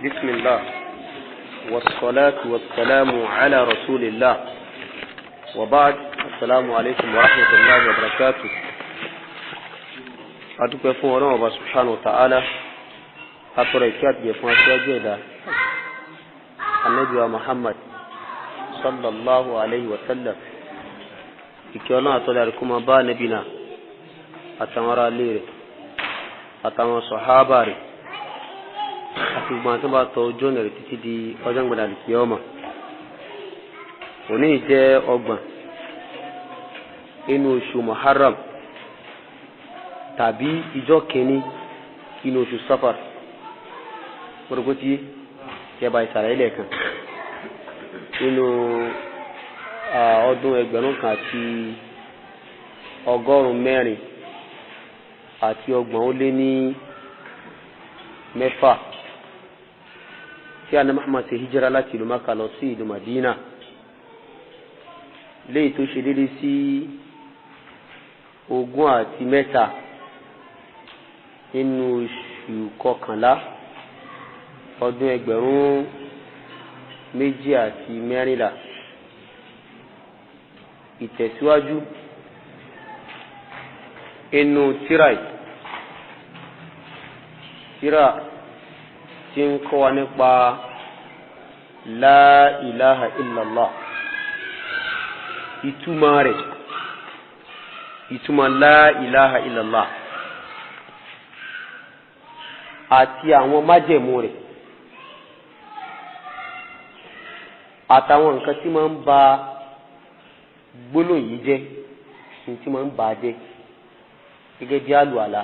بسم الله والصلاة والسلام على رسول الله وبعد السلام عليكم ورحمة الله وبركاته. Adúpẹ́ fún Ọlọ́run Ọba subhanahu wa ta'ala, atọrọ ìkẹ́ àtìgẹ̀ fún aṣíwájú ẹ̀dá Ànábì wa Muhammad sallallahu alayhi wa sallam. Ìkẹ́ Ọlọ́run àtọ́lẹ̀ àríkú máa bá Ànábì náà àtàwọn ará ilé rẹ̀ àtàwọn sọ̀hábà rẹ̀ àti gbogbo àwọn tó bá tọ ojú ọ̀nà rẹ̀ títí di ọjọ́ ìgbàlá àlùkìyámà. Òní jẹ́ 30 inú oṣù Muharram tàbí ìjọ kìíní inú oṣù Safar. Mọ̀rọ̀kọ́ tí yẹba ìsàlẹ̀ ilẹ̀ kan nínú ọdún 1436 tí àná Muhammad ṣe hijira láti ìlú Maka lọ sí ìlú Madina, léyìí tó ṣe déédéé sí 23 nínú oṣù kọkànlá ọdún 2014. Ìtẹ̀síwájú inú tírà yìí, tírà tí ń kọ́ wa nípa la ilaha illallah, ìtumọ̀ rẹ̀, ìtumọ̀ la ilaha illallah àti àwọn májẹ̀mú rẹ̀ àtàwọn nǹkan tí máa ń ba gbólóhùn yìí jẹ́, tí máa ń bà á jẹ́, gẹ́gẹ́ bí àlùàlá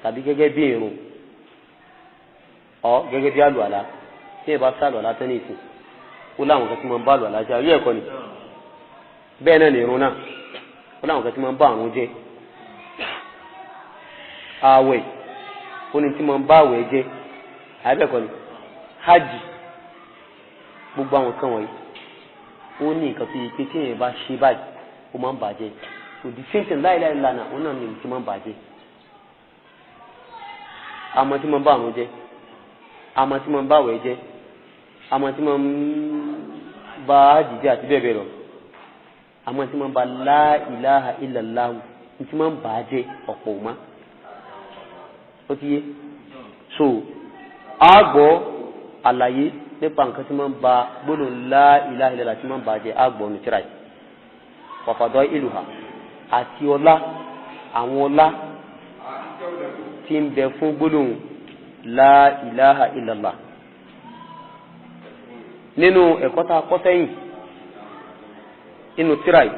tàbí gẹ́gẹ́ bí ìrun, gẹ́gẹ́ bí àlùàlá. Tí ẹ bá sàlùàlá tán ní ìsìn, ó láwọn nǹkan tí máa ń bá àlùàlá jẹ́, àbí ẹ̀kọ́ ni? Bẹ́ẹ̀ náà ní ìrun náà, ó láwọn nǹkan tí máa ń bá àrùn jẹ́. Ààwẹ̀, ó ní tí máa ń bá àwẹ̀ jẹ́, àbí ẹ̀kọ́ ni? Hajj, gbogbo àwọn nǹkan wọ̀nyí ó ní nǹkan tó yẹ pé tí èèyàn bá ṣe báyìí ó máa ń bàjẹ́. So the same thing, láìláì lànà òun náà ní tí máa ń bàjẹ́. Àmọ́ tí máa ń bá àrùn jẹ́, àmọ́ tí máa ń bá àwẹ̀ jẹ́, àmọ́ tí máa ń bá hajj jẹ́ àti bẹ́ẹ̀ bẹ́ẹ̀ lọ. Àmọ́ tí máa ń ba la ilaha illallah, tí máa ń bà á jẹ́ ọ̀pọ̀ ọ̀ma. Ó ti yé. So a gbọ́ àlàyé nípa nǹkan tí máa ń ba gbólóhùn la ilaha illallah tí máa ń bà á jẹ́, a gbọ́ ní tírà yìí. Wàfàdọ́ ìlú ha àti ọlá, àwọn ọlá tí ń bẹ fún gbólóhùn la ilaha illallah. Nínú ẹ̀kọ́ tá a kọ́ sẹ́yìn nínú tírà yìí,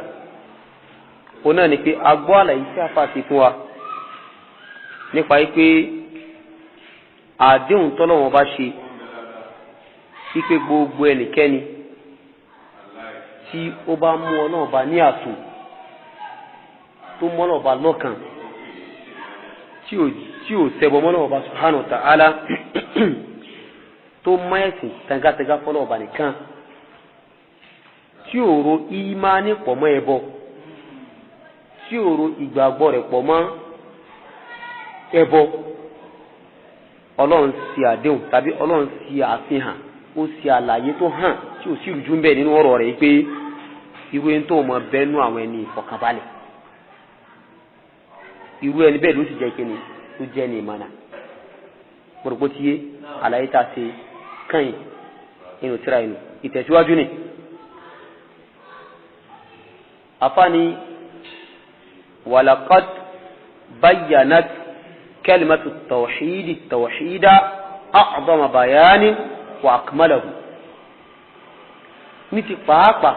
òun náà ni pé a gbọ́ àlàyé tí a fà sí fún wa nípa yìí pé àdéhùn tọ́lọ́wọ́n bá ṣe wípé gbogbo ẹnikẹ́ni tí ó bá mú Ọlọ́run bá ní àtò, tó mú Ọlọ́run bá lọ́kàn, tí ò ṣẹbọ mọ́ Ọlọ́run bá subhanahu wa ta'ala, tó mọ́ ẹ̀sìn tẹ̀gátẹ̀gá fọ́lọ́run bá nìkan, tí ò ro ìmánì pọ̀ mọ́ ẹbọ, tí ò ro ìgbàgbọ́ rẹ̀ pọ̀ mọ́ ẹbọ, Ọlọ́run ṣe àdéhùn tàbí Ọlọ́run ṣe àfihàn, ó ṣe àlàyé tó hàn tí ò sí ìrújú ń bẹ nínú ọ̀rọ̀ rẹ̀ pé irú ẹni tó mọ bẹ́nu àwọn ẹni ìfọ̀kànbalẹ̀, irú ẹni bẹ́ẹ̀ ló sì jẹ́ kíni, tó jẹ́ ní ìmọ̀nà. Mọ̀rọ̀pọ̀ tí yé àlàyé tá a ṣe kàn nínú tírà inú ìtẹ̀síwájú ni. Afáàní walaqad bayyanat kalimatu tawhidi tawhida a'zama bayani wa akmalahu. Ní ti pàápàá,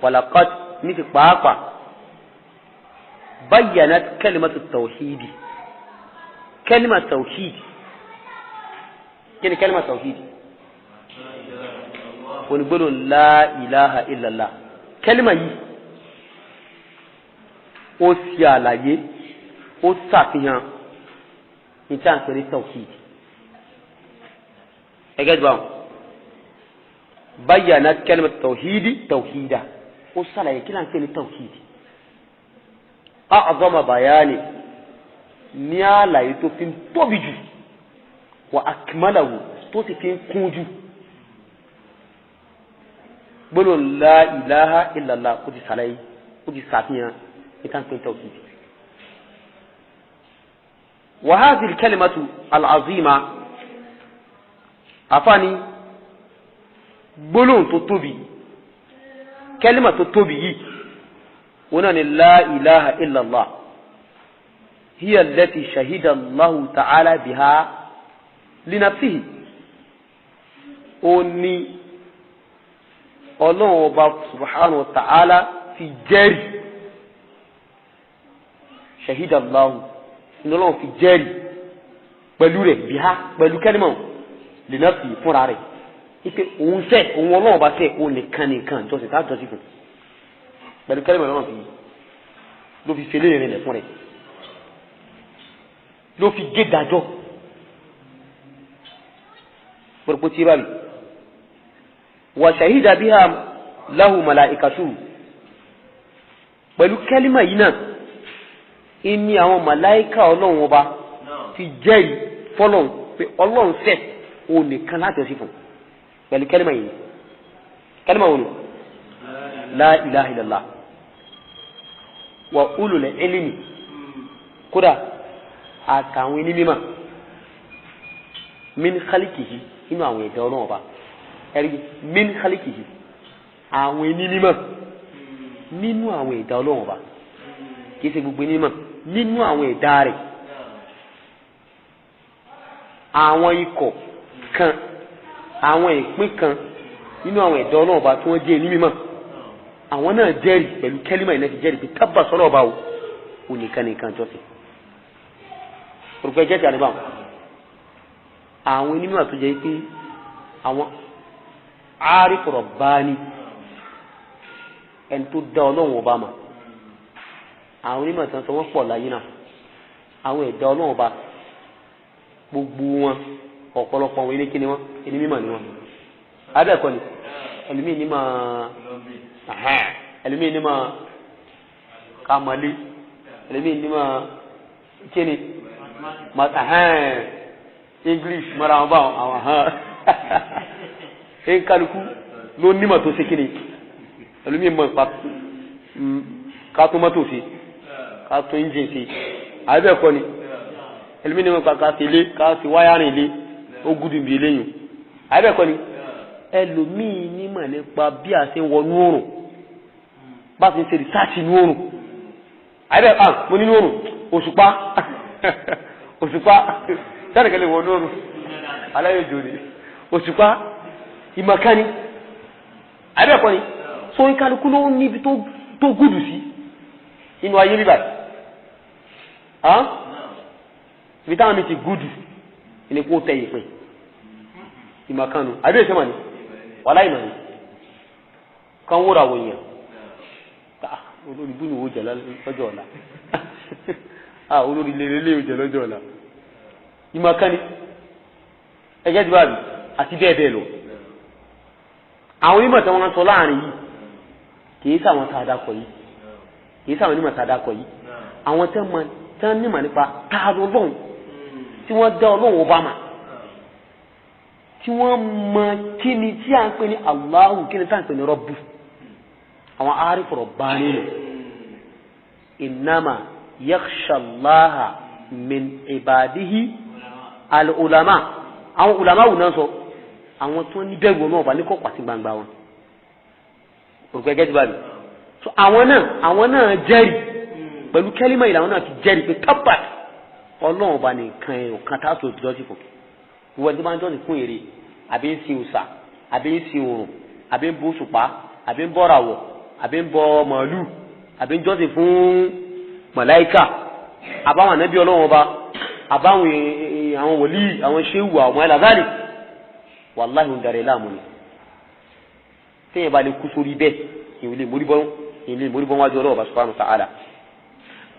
walaqad ní ti pàápàá, bayyanat kalimatu tawhidi, kalima tawhidi. Kí ni kalima tawhidi? Onígbóló la ilaha illallah. Kalima yìí ó ṣe àlàyé, ó ṣàfihàn ní tí a ń pè ní tawhidi. Ẹgẹ́ jù báwọn, bayyanat kalimatu tawhidi tawhida, ó ṣàlàyé kí là ń pè ní tawhidi. A'zama bayani, ní àlàyé tó fi ń tóbi jù, Wa akmalahu, tó sì fi ń kún jù. Gbólóhùn la ilaha illallah ó ti sàlàyé, ó ti sàfihàn ìtànkpé tawhid. Wa hadhihi al-kalimatu al-azima, àfààní gbólóhùn tó tóbi, kẹ́límà tó tóbi yìí, wọn náà ni la ilaha illallah, hiya allati shahida Allahu ta'ala biha linafsihi. Ó ní Ọlọ́run ọba subhanahu wa ta'ala fi jẹ́rìí, shahida Allahu, ní Ọlọ́run fi jẹ́rìí pẹ̀lú rẹ̀, biha, pẹ̀lú kẹ́límà, linafsihi, fúnra rẹ̀, ipe òun sẹ, òun Ọlọ́run bá sẹ, òun nìkan nìkan jọ́sìn tá jọ́sìn fún, pẹ̀lú kẹ́límà lọ́nà fi ló fi ṣe léèrè rẹ̀ fún rẹ̀, ló fi gé dájọ́ pẹ̀lú tí bá mi. Wa shahida biha lahu malaikatu, pẹ̀lú kẹ́límà yìí náà ìní àwọn màláìka Ọlọ́run ọba ti jẹ́rìí fọlọ́run pé Ọlọ́run sẹ, òun nìkan láti jọ́sìn fún, pẹ̀lú kẹ́límà yìí. Kẹ́límà wọn la ilaha illallah. Wa ulul ilmi, kódà àtàwọn onímọ̀, min khaliqihi, inú àwọn ẹ̀dá Ọlọ́run ọba, ẹ̀rí min khaliqihi, àwọn onímọ̀ nínú àwọn ẹ̀dá Ọlọ́run ọba, kìí ṣe gbogbo onímọ̀, nínú àwọn ẹ̀dá rẹ̀, àwọn ikọ̀ kan, àwọn ìpín kan nínú àwọn ẹ̀dá Ọlọ́run ọba tí wọ́n jẹ́ onímọ̀, àwọn náà jẹ́rìí pẹ̀lú kẹ́límà yìí náà ti jẹ́rìí pé tábà sọ́rọ̀ ọba o, onìkan nìkan jọ́sìn. Olùkọ́ ẹjẹ́ ti àdébà àwọn onímọ̀ tó jẹ́ pé àwọn àrífù Rabbani, ẹni tó dá Ọlọ́run ọba mà, àwọn onímọ̀ tó ń sọ wọ́n pọ̀ láyé náà, àwọn ẹ̀dá Ọlọ́run ọba gbogbo wọn, ọ̀pọ̀lọpọ̀ àwọn ilé kíni wọn, ẹni mímọ̀ ni wọn. Abẹ́ẹ̀kọ́ ni ẹlòmíì ní máa, ẹlòmíì ní máa kàmọ́lé, ẹlòmíì ní máa kíni English mara wọn bá àwọn hàn nkálukú ló nímọ̀ tó ṣe kíni, ẹlòmíì mọ̀ nípa ká tó mọ́tò ṣe, ká tó engine ṣe. Abẹ́ẹ̀kọ́ ni ẹlòmíì ní mọ̀ nípa ká ṣe ilé, ká ṣe wiring ilé, ó gúdùn bí eléyìn. Abẹ́ẹ̀kọ́ ni ẹlòmíì nímọ̀ nípa bí a ṣe ń wọnú oòrùn, bá ṣe ń ṣe rìsáàtì inú oòrùn. Àbẹ́ à mo nínú oòrùn, òṣùpá, òṣùpá sẹ́nìkan lè wọnú oòrùn aláyòjò ni òṣùpá, ìmọ̀kánni. Àbẹ́ẹ̀kọ́ ni so kálukú ló níbi tó gùdù sí inú ayé bíbà, ibi táwọn mi ti gùdù ní kó tẹ ìpín ìmọ̀kánu. Àbí èsè mọ̀ ni wàhálà ìmọ̀ ni kan wúra wò yẹn, olórí bú ni wò jẹ lọ́jọ́ ọ̀la, olórí lélẹ́lẹ́ ò jẹ lọ́jọ́ ọ̀la, ìmọ̀káni ẹgẹ́ ti báyìí àti bẹ́ẹ̀ bẹ́ẹ̀ lọ. Àwọn onímọ̀ tí wọ́n sọ láàrin yìí kìí sáwọn tá a dákọ̀ yìí, kìí sáwọn onímọ̀ tá a dákọ̀ yìí, àwọn tẹ́ nímọ̀ nípa táàrọ̀ Ọlọ́run, tí wọ́n dá Ọlọ́run ọba mà, tí wọ́n mọ kí ni tí a ń pè ní Allahu, kí ni tí a ń pè ní Rọ́bù, àwọn àrífù Rabbani nù. Innama yakhsha Allaha min ibadihi al-ulama. Àwọn ulama wù náà sọ àwọn tó ní bẹ̀rù náà wà ní kọ̀kọ̀ àti gbangba wọn. Òrùkọ ẹgẹ́ ti bá mi. So àwọn náà jẹ́rìí pẹ̀lú kẹ́límà ìlànà náà ti jẹ́rìí pé tábàt Ọlọ́run ọba nìkan ẹ̀ ọ̀kan tá a tó jọ́sìn fún. Wọ́n ti máa ń jọ́sìn fún ère, àbí ń sin òòṣà, àbí ń sin òrùn, àbí ń bọ òṣùpá, àbí ń bọ ràwọ̀, àbí ń bọ màálù, àbí ń jọ́sìn fún màláíkà, àbáwọn ànábì Ọlọ́run ọba, àbáwọn àwọn wòlíì, àwọn ṣéwù, àwọn ẹlàzárì, wàláhì ń darẹ̀ láàmú ni. Téèyàn bá lè kú sórí bẹ́ẹ̀, ìwé lè mórí bọ́ wájú Ọlọ́run ọba subhanahu wa ta'ala.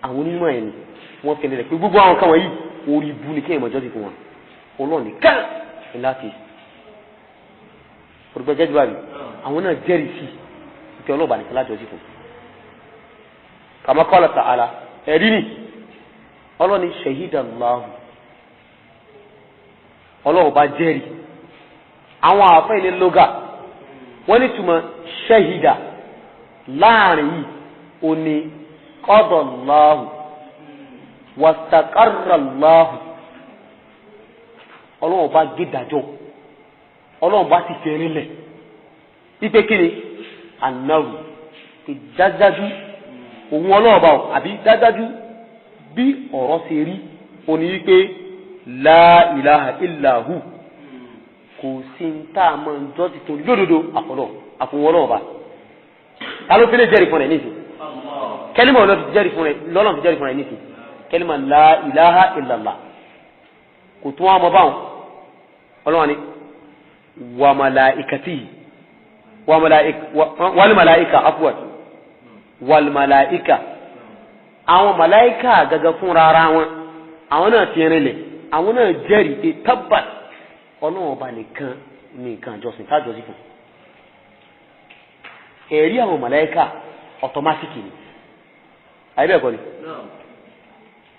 Àwọn onímọ̀ ẹni wọ́n fi ẹni rẹ̀ pé gbogbo àwọn kan wọ̀nyí orí ibu ni kéèyàn mọ̀ jọ́sìn fún wọn. Ọlọ́run nìkan ní láti olùgbẹ́jẹ́ jù báyìí, àwọn náà jẹ́rìí sí ìpè ọlọ́ọ̀bà nìkan láti jọ́sìn fún. Kama qala ta'ala, ẹ̀rí ni Ọlọ́run ní shahida Allahu, Ọlọ́run bá jẹ́rìí. Àwọn àfẹ́ ilé lóga wọ́n ní túmọ̀ ṣẹ́hìdà láàrin yìí ó ní qadallahu wastaqarrallahu. Ọlọ́run bá gé dájọ́, Ọlọ́run bá sì fi rinlẹ̀ ipe kíni ànáwó pé dájájú òun Ọlọ́run bá ọ àbí dájájú bí ọ̀rọ̀ ṣe rí ó ní wípé la ilaha illa hu, kò sí ń tá a máa ń jọ́ ti tó lódodo àfọlọ́ àfọwọ́ Ọlọ́run bá. Ta ló fi lè jẹ́rìí fún rẹ̀ nísìn? Kẹ́límà ọlọ́run fi jẹ́rìí fún rẹ̀, lọ́lọ́run fi jẹ́rìí fún rẹ̀ nísìn. Kẹ́límà la ilaha illallah kò tún wọn mọ báwọn. Ọlọ́run ni wa malaikatihi wa malaika wal malaika afwan wal malaika, àwọn malaika gaga fúnra ara wọn, àwọn náà ti rinlẹ̀, àwọn náà jẹ́rìí pé tábà Ọlọ́run ọba nìkan ní nǹkan àjọsìn tájọsìn fún. Ẹ̀rí àwọn màláíkà ọ̀tọ́mátìkì ni, àyíbẹ̀ kọ́ ni?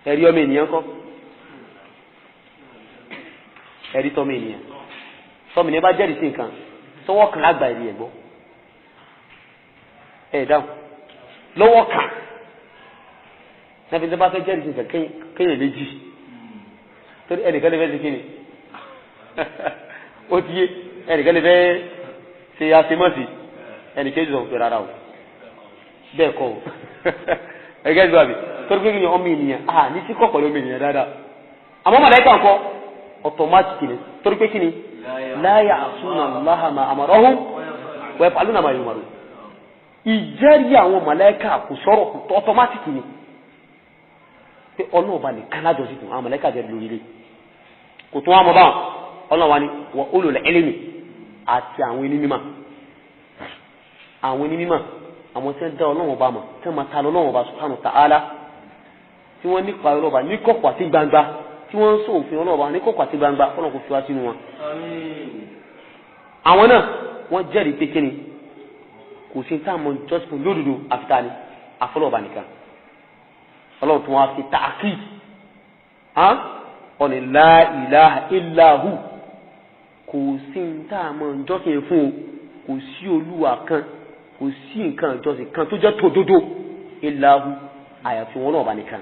Ẹ̀rí ọmọ ènìyàn kọ́, ẹ̀rí tọmọ ènìyàn, tọmọ ènìyàn bá jẹ́rìí sí nǹkan tọwọ́ kan lágbà ẹ̀rí ẹ̀ gbọ́, ẹ̀ dáhùn lọ́wọ́ kan náà fi tó bá fẹ́ jẹ́rìí sí nǹkan kéèyàn méjì, torí ẹnìkan lè fẹ́ ṣe kíni, ó ti yé, ẹnìkan lè fẹ́ ṣe àṣemọ́sí, ẹnìkejì sọ pé rárá o, bẹ́ẹ̀ kọ́ o, ẹgẹ́ ìgbà mi torí pé kíni ọmọ ènìyàn a ní sí kọ́ pẹ̀lú ọmọ ènìyàn dáadáa. Àmọ́ màláíkà ńkọ́ ọ̀tọ̀mátìkì ni, torí pé kíni la ya'suna Allaha ma amarahum wa yaf'aluna ma yu'marun. Ìjẹ́rìí àwọn màláíkà kò sọ̀rọ̀ ọ̀tọ̀mátìkì ni pé ọlọ́ọ̀ba nìkan lájọsí fún àwọn màláíkà jẹ́ lórí ilé. Kò tún wá mọ́ báwọn, ọlọ́wà ni wa ulul ilmi, àti àwọn onímọ̀, àwọn onímọ̀, àwọn tí wọ́n dá Ọlọ́run ọba mọ̀, tí wọ́n máa ta Ọlọ́run ọba subhanahu wa ta'ala, tí wọ́n nípa Ọlọ́run ọba ní kọ̀kọ̀ àti gbangba, tí wọ́n ń sọ òfin Ọlọ́run ọba ní kọ̀kọ̀ àti gbangba, Ọlọ́run kò fi wá sínú wọn. Àwọn náà wọ́n jẹ́rìí pé kíni kò sí tá a mọ jọ́sìn lódodo àfitá ni àfọlọ́ ọba nìkan. Ọlọ́run tó wá fi ta'kid ọ̀nì la ilaha illa hu, kò sí tá a mọ jọ́sìn fún o, kò sí olúwa kan, kò sí nǹkan ìjọsìn kan tó jẹ́ tòdodo illa hu, àyàfi wọn ọlọ́ọ̀bá nìkan.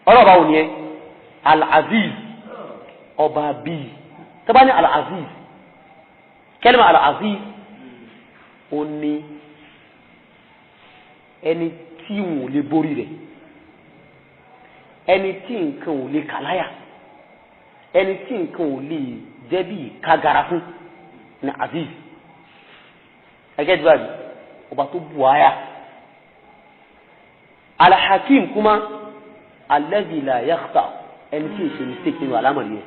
Ọlọ́ọ̀bá ò ní ẹ Al-Aziz, ọba bíi tọ́ba ní Al-Aziz, kẹ́lìmà Al-Aziz ó ní ẹni tí wọn ò lè borí rẹ̀, ẹni tí nǹkan ò lè kàláyà, ẹni tí nǹkan ò lè jẹ́ bí kágara fún ní Aziz. Ẹgẹ́ tí wàá bí ọba tó bu àyà. Al-Hakim kuma alladhi la yakhta, ẹni tí ìṣe mistake nínú àlámọ̀rí yẹn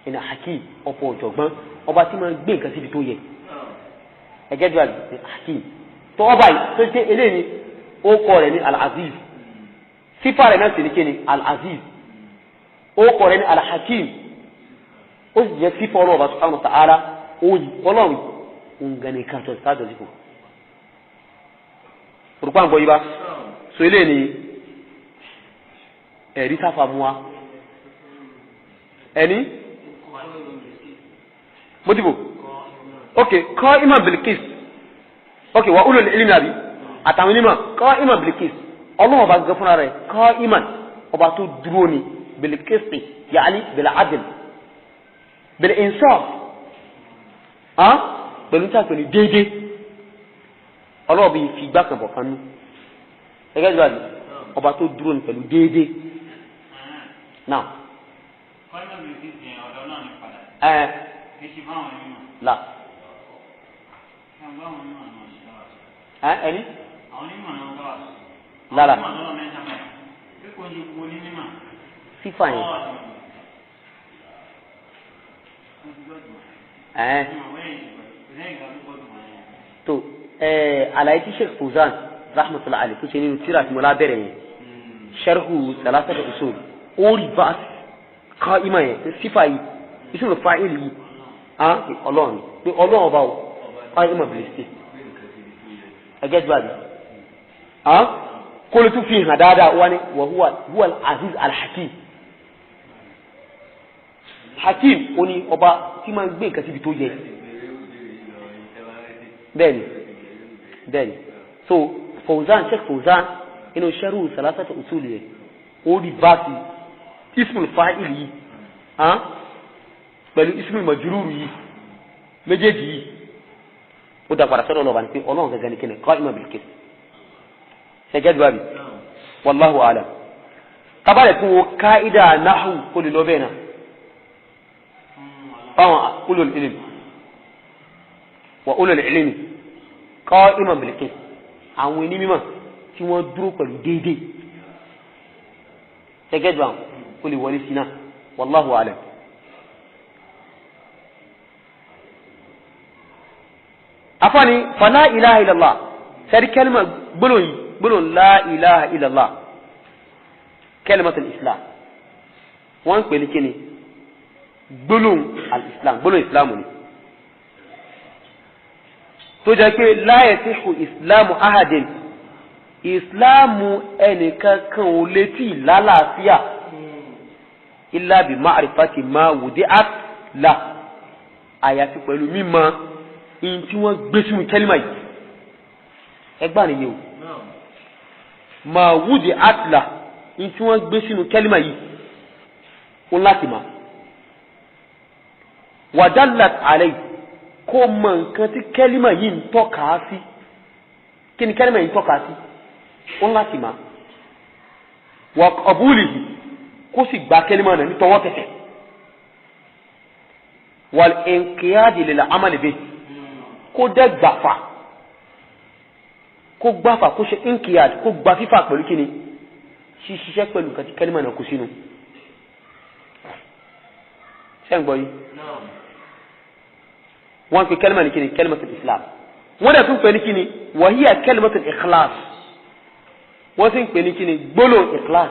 ẹni Hakim, ọ̀pọ̀ ọ̀jọ̀gbọ́n, ọba tí máa ń gbé nǹkan síbi tó yẹ. Ẹgẹ́ tí wàá bí Hakim tó ọba yìí tó ṣe eléyìí, ó kọ rẹ̀ ní Al-Aziz, sífà rẹ̀ náà sì ní kíni Al-Aziz, ó kọ rẹ̀ ní Al-Hakim, ó sì jẹ́ sífà ọlọ́ọ̀bá subhanahu wa ta'ala, ọlọ́run òǹgànì kan tó ṣáàjọ sí fún orúkọ àgbọ̀ yìí bá. So ilé ni ẹ̀rí sáfà mú wa ẹni mo dìbò. Ok, qa'iman bil qist, ok, wa ulul ilmi àbí àtàwọn onímọ̀, qa'iman bil qist, ọlọ́run ọba gẹ́gẹ́ fúnra rẹ̀ qa'iman, ọba tó dúró ni bil qist, ya'ni bil adl bil insaf, pẹ̀lú tí a pè ní déédéé. Ọlọ́ọ̀bí fi igbá kan bọ̀ kan nú gẹ́gẹ́ bí wàá ọba tó dúró ní pẹ̀lú déédéé náà. Ẹ là ẹ ẹni lára fífà yẹn ẹ tó àlàyé tí Sheikh Fawzan rahmatullahi alayhi tó ṣe nínú tírà tí mo lábẹ́rẹ̀ yẹn, sharhu salasata usul, ó rí bá kọ́ ìmọ̀ yẹn sífà yìí ìṣòro fáìlì yìí ọlọ́run pé ọlọ́run ọba o kọ́ ìmọ̀ bìlìsì ẹgẹ́ jù àbí kó ló tún fi hàn dáadáa wá ní wa huwa al-aziz al-hakim. Hakim ó ní ọba tí máa ń gbé nǹkan síbi tó yẹ. Bẹ́ẹ̀ni, bẹ́ẹ̀ni. So Fawzan, Sheikh Fawzan, inú sharhu salasata usul yẹ, ó rí báàsì ismul fa'il yìí pẹ̀lú ismul majrur yìí, méjèèjì yìí, ó dá padà sọ́dọ̀ ọlọ́ba ní pé Ọlọ́run gẹ́gẹ́ ní kíni qa'iman bil qist. Ṣẹ́gẹ́dùwà bí, wallahu a'lam. Tabalẹ̀ tún wo káìdà náhù kó lè lọ bẹ́ẹ̀ náà fáwọn ulul ilm wa ulul ilmi qa'iman bil qist, àwọn onímọ̀ tí wọ́n dúró pẹ̀lú déédéé. Ṣẹ́gẹ́dùwà kó lè wọlé sí náà, wallahu a'lam. Afáàní fala ilaha illallah, sẹ́rí kẹ́lìmọ̀ gbólóhùn yìí, gbólóhùn la ilaha illallah, kẹ́lìmọ̀tul islam, wọ́n ń pè ní kíni? Gbólóhùn al-islam, gbólóhùn islamu ni, tó jẹ́ pé la yasihu islamu ahadin, islamu ẹnìkankan ò létí lálàáfíà illa bi ma'rifati ma wudi'at la, àyàfi pẹ̀lú mímọ̀ in tí wọ́n gbé sínú kẹ́límà yìí. Ẹgbà nìyẹn o, ma wudi'at la, in tí wọ́n gbé sínú kẹ́límà yìí, ó láti ma wàdálàt àlẹ́ kó mọ nǹkan tí kẹ́límà yìí ń tọ́ka sí. Kí ni kẹ́límà yìí ń tọ́ka sí? Ó láti ma wà ọ̀búlì yìí, kó sì gba kẹ́límà náà nítọwọ́ tẹsẹ̀, wal inqiyadi lil amali bihi, kó dẹ́ gbàfà, kó gbàfà, kó ṣe inqiyad, kó gba fífà pẹ̀lú kíni? Ṣiṣẹ́ pẹ̀lú nǹkan tí kẹ́límà náà kó sínú. Ṣé ń gbọ́ yìí? Wọ́n pe kẹ́límà ní kíni? Kẹ́límatul islam. Wọ́n dẹ̀ tún pè ní kíni? Wa hiya kẹ́límatul ikhlas. Wọ́n sì ń pè ní kíni? Gbólóhùn ikhlas.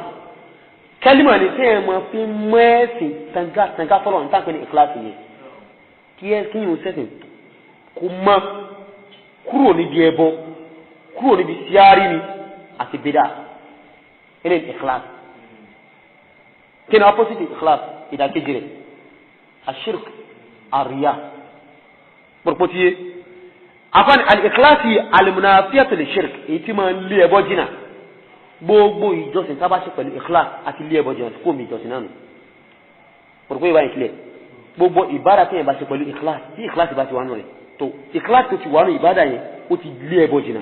Kẹ́límà ní tí ẹ̀ máa fi mẹ́sìn tanga tanga fọlọ́ ní táǹpẹ́ ní ikhlas yẹn, kí ẹ kí yóò sẹ́sìn kó mọ́ kúrò níbi ẹbọ, kúrò níbi síárì ni àti bídà. Ilé ikhlas. Kí ni opposite ikhlas? Ìdàkejì rẹ̀ ashirk, àríyá, pọ̀rọ̀pọ̀tíyé. Afáàní al-ikhlasi al-munafiyatu li-shirk, èyí tí máa ń lé ẹbọ jìnnà. Gbogbo ìjọsìn tá a bá ṣe pẹ̀lú ikhlas àti lé ẹbọ jìnnà kó mi ìjọsìn náà nù. Pọ̀rọ̀pọ̀ yìí báyìí kílẹ̀. Gbogbo ìbára tí yẹn bá ṣe pẹ̀lú ikhlas, tí ikhlas bá ti wà nù rẹ̀, tó ikhlas tó ti wà nù ìbáda yẹn, ó ti lé ẹbọ jìnnà.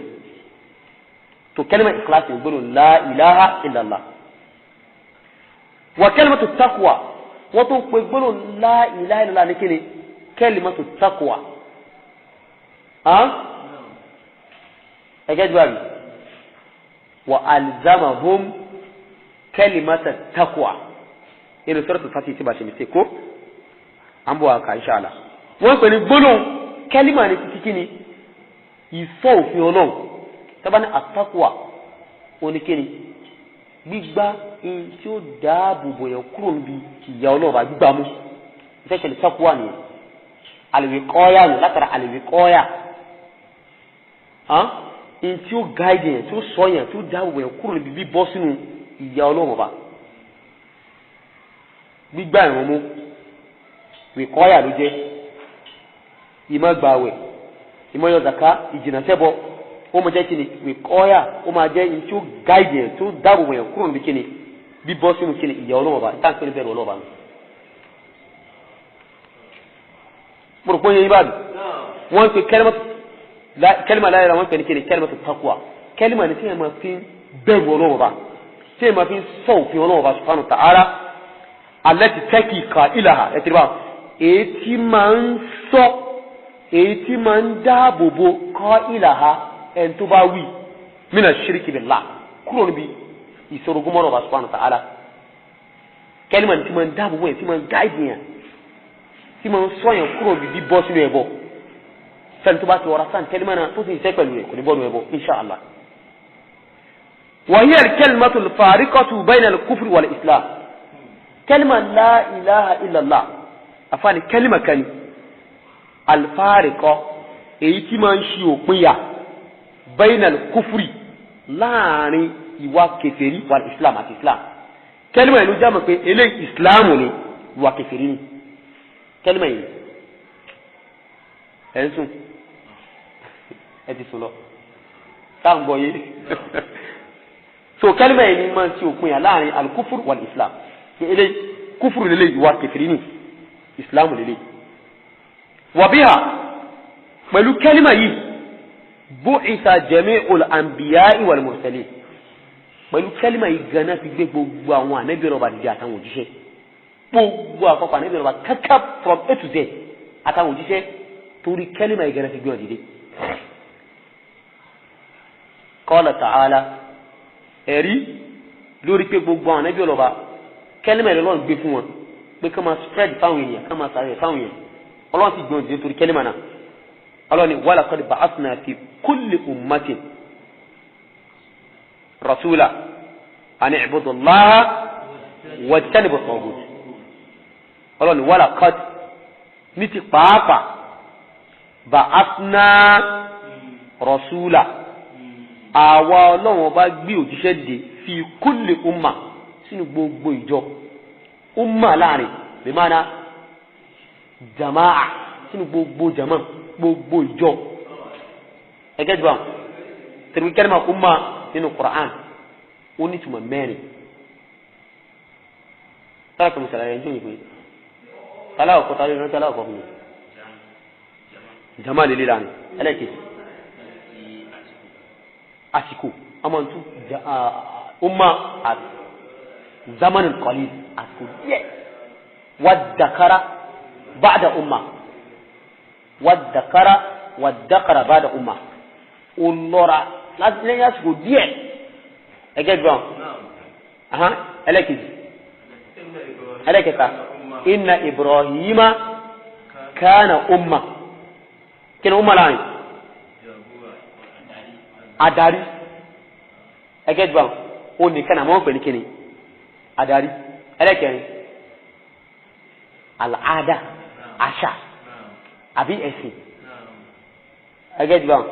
Tó kẹ́lẹ́mà ikhlas yẹn gbọ́dọ̀ la ilaha illallah. Wa kalimatu taqwa, wọ́n tó ń pe gbọ́dọ̀ la ilaha illallah ní kíni? Kalimatu taqwa. Ẹgẹ́ jù àbí wa alzamahum kalimata taqwa inú suratul Fatih tí bá ṣe mistake kó à ń bọ̀ àkà inshallah. Wọ́n pè ní gbólóhùn kẹ́límà ní títí kíni? Ìsọ òfin Ọlọ́run. Tábà ní àtàkùwà oníkíni? Gbígbá in tí ó dáàbò bò yẹn kúrò níbi ìyà Ọlọ́run bá gbígbá mú ìfẹ́ taqwa nìyẹn. Àlèwékọ́yà nù látara àlèwékọ́yà in tí ó gáìdì yẹn, tí ó sọ yẹn, tí ó dáàbò yẹn kúrò níbi bíbọ́ sínú ìyà Ọlọ́run ọba. Gbígbá ìrun mú wìkọ́yà ló jẹ́, ìmọ̀ gbàwẹ̀, ìmọ̀ yọ zaka, ìjìnà sẹ́bọ, ó máa jẹ́ kíni? Wìkọ́yà, ó máa jẹ́ in tí ó gáìdì yẹn, tí ó dáàbò yẹn kúrò níbi kíni? Bíbọ́ sínú kíni? Ìyà Ọlọ́run ọba. Ìtàn pé ní bẹ̀rù Ọlọ́run ọba nù. Pòròpó yẹn ibà wọ́n pe kẹ́límà láyé ra, wọ́n pè ní kíni? Kẹ́límà tó taqwa. Kẹ́límà ní tí yẹn máa fi bẹ̀rù Ọlọ́run ọba, tí yẹn máa fi sọ òfin Ọlọ́run ọba subhanahu wa ta'ala, allati taqi qa'ilaha, ẹ̀ tẹ́lẹ̀ bá èyí tí máa ń sọ, èyí tí máa ń dáàbò bo qa'ilaha, ẹni tó bá wí, mina shirki billah, kúrò níbi ìsorogún ọba subhanahu wa ta'ala. Kẹ́límà ní tí máa ń dáàbò bo yẹn, tí máa ń gáìdì yẹn, tí máa ń sọ yẹn kúrò níbi bọ́ sínú ẹbọ. Fẹ́ni tó bá ti wọra sáà kẹ́límà náà tó sì ń sẹ́ pẹ̀lú rẹ̀ kò ní bọ́ọ̀nù ẹbọ inṣàlá. Wa hiya al-kalimatu al-fariqatu bayna al-kufri wal-islam. Kẹ́límà la ilaha illallah, àfààní kẹ́límà kan al-fariqa, èyí tí máa ń ṣe òpinya bayna al-kufri, láàrin ìwà kèfèrí, wal-islam, àti islam. Kẹ́límà ìlú jámọ̀ pé eléyìí ìsìláàmù ni, ìwà kèfèrí ni. Kẹ́límà yìí ẹ̀ ń sùn, ẹ ti sùn lọ táà ń gbọ́ yé. So kẹ́límà yìí ni máa ń ṣe òpin yà láàrin alukufuru wal islam. Eléyìí kúfùrù lélẹ̀, ìwà kẹfìrí ni, islam lélẹ̀. Wàbíhà, pẹ̀lú kẹ́límà yìí, bu'itha jami'ul anbiya'i wal mursalin. Pẹ̀lú kẹ́límà yìí ganan fi gbé gbogbo àwọn ànábì ọba dìde àtàwọn òjíṣẹ́, gbogbo àkọ́kọ́ ànábì ọba kẹ́kẹ́ from A to Z àtàwọn òjíṣẹ́, torí kẹ́límà yìí ganan fi gbé wọn dìde. Qala ta'ala, ẹ̀rí lórí pé gbogbo àwọn ànábì ọba kẹ́límà yìí lọ́n gbé fún wọn pé ká máa spread fáwọn èèyàn, ká máa sàrẹ̀ fáwọn èèyàn. Ọlọ́run sì gbé wọn dìde torí kẹ́límà náà. Ọlọ́run ni walaqad ba'athna fi kulli ummatin rasula an i'budu Allaha wajtanibu at-taghut. Ọlọ́run ni walaqad, ní ti pàápàá, ba'athna rasula, àwa Ọlọ́run ọba gbé òjíṣẹ́ dìde, fi kulli umma, sínú gbogbo ìjọ. Umma láàrin bimana jama'a, sínú gbogbo jama, gbogbo ìjọ. Ẹgẹ́ jù àwọn tẹ̀lé kẹ́lẹ́mà umma nínú Qur'an, ó ní ìtumọ̀ mẹ́rin. Sára kàmú sàlàyé ẹjọ́ yìí pé aláwọ̀ kọ́ta lórí rántí aláwọ̀ kọ́ fún mi jama lè léra ni. Ẹlẹ́kejì, àsìkò ọmọ ntú umma àti zamanin qalil, àsìkò díẹ̀. Wàdàkàrà ba'da umma, wàdàkàrà wàdàkàrà ba'da umma, ó lọ́ra lẹ́yìn àsìkò díẹ̀. Ẹgẹ́ gbọ́n. Ẹlẹ́kejì, ẹlẹ́kẹta, inna Ibrahima kana umma. Kí ni umma láàrin? Adarí. Ẹgẹ́ gbọ́n, ó nìkan àmọ́ pẹ̀lú kíni? Adarí. Ẹlẹ́kẹrin, àlàáda, àṣà àbí ẹ̀sìn. Ẹgẹ́ gbọ́n,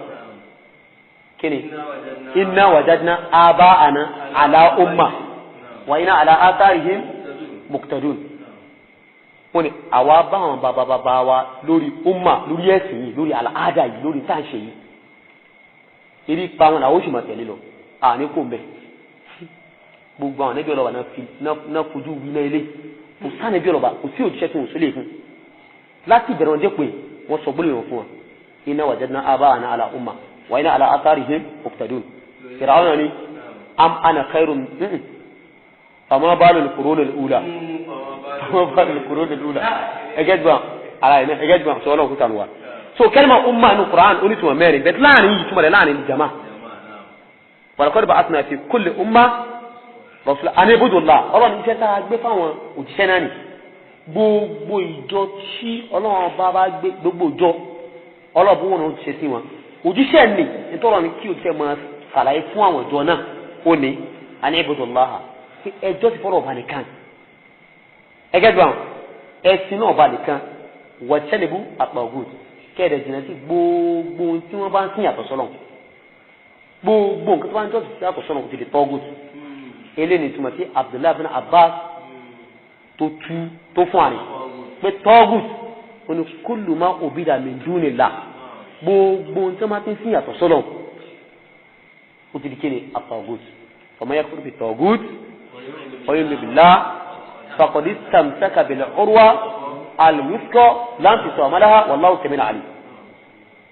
kíni? Inna wajadna aba'ana ala umma wa inna ala atharihim muqtadun. Wọ́n ní àwa bá àwọn bàbá bàbá wa lórí umma, lórí ẹ̀sìn yìí, lórí àlàáda yìí, lórí táǹṣe yìí, eré pa wọn làwọn oṣù máa tẹ̀lé lọ, àní kò mbẹ. Gbogbo àwọn ẹbí ọlọ́ba náà fojú wí náà ilé kò sáà ẹbí ọlọ́ba, kò sí òjíṣẹ́ tó ń sólè fún láti ìbẹ̀rẹ̀ wọn dé pé wọ́n sọ gbólóyìn fún wọn, inna wajadna aba'ana ala umma wa inna ala atharihim muqtadun. Fir'auna ni am ana khairun fama balul qurunil ula, fama balul qurunil ula. Ẹgẹ́ gbọ́n ara ẹ̀ ẹgẹ́ gbọ́n sọ ọlọ́run kúta lùwà. So kẹ́lìmà umma ní Qur'an onítùmọ̀ mẹ́rin bẹ́ẹ̀ láàrin yìí, túmọ̀ rẹ̀ láàrin jama. Walaqad ba'athna fi kulli umma rasula an i'budu Allah. Ọlọ́run iṣẹ́ tá a gbé fáwọn òjíṣẹ́ náà ni gbogbo ìjọ tí ọlọ́run bá bá gbé, gbogbo ìjọ ọlọ́run wọn ò ṣe sí wọn òjíṣẹ́ ni nítorí ni kí òjíṣẹ́ máa ṣàlàyé fún àwọn ìjọ náà, ó ní an i'budu Allah, ẹjọ́ ti fọ́rọ̀ ọba nìkan. Ẹgẹ́ gbọ́n, ẹ̀sìn náà ọba nìkan, wajtanibu at-taghut, kẹ́ẹ̀dẹ̀ jìnnà sí gbogbo ohun tí wọ́n bá ń sìn yàtọ̀ sọ́lọ̀. Gbogbo nǹkan tó bá ń jọ́ sí yàtọ̀ sọ́lọ̀ kò ti di tọ́gùt. Eléyìí ni túmọ̀ sí Abdullahi bin Abbas tó tú tó fún àrè pé tọ́gùt ó ní kullu ma ubida min dunillah, gbogbo ohun tí wọ́n bá ti ń sìn yàtọ̀ sọ́lọ̀ ó ti di kíni? At-taghut. Faman yakfur bit-taghut wa yu'min billah faqad istamsaka bil-urwa al-wuthqa la infisama laha wallahu sami'un alim.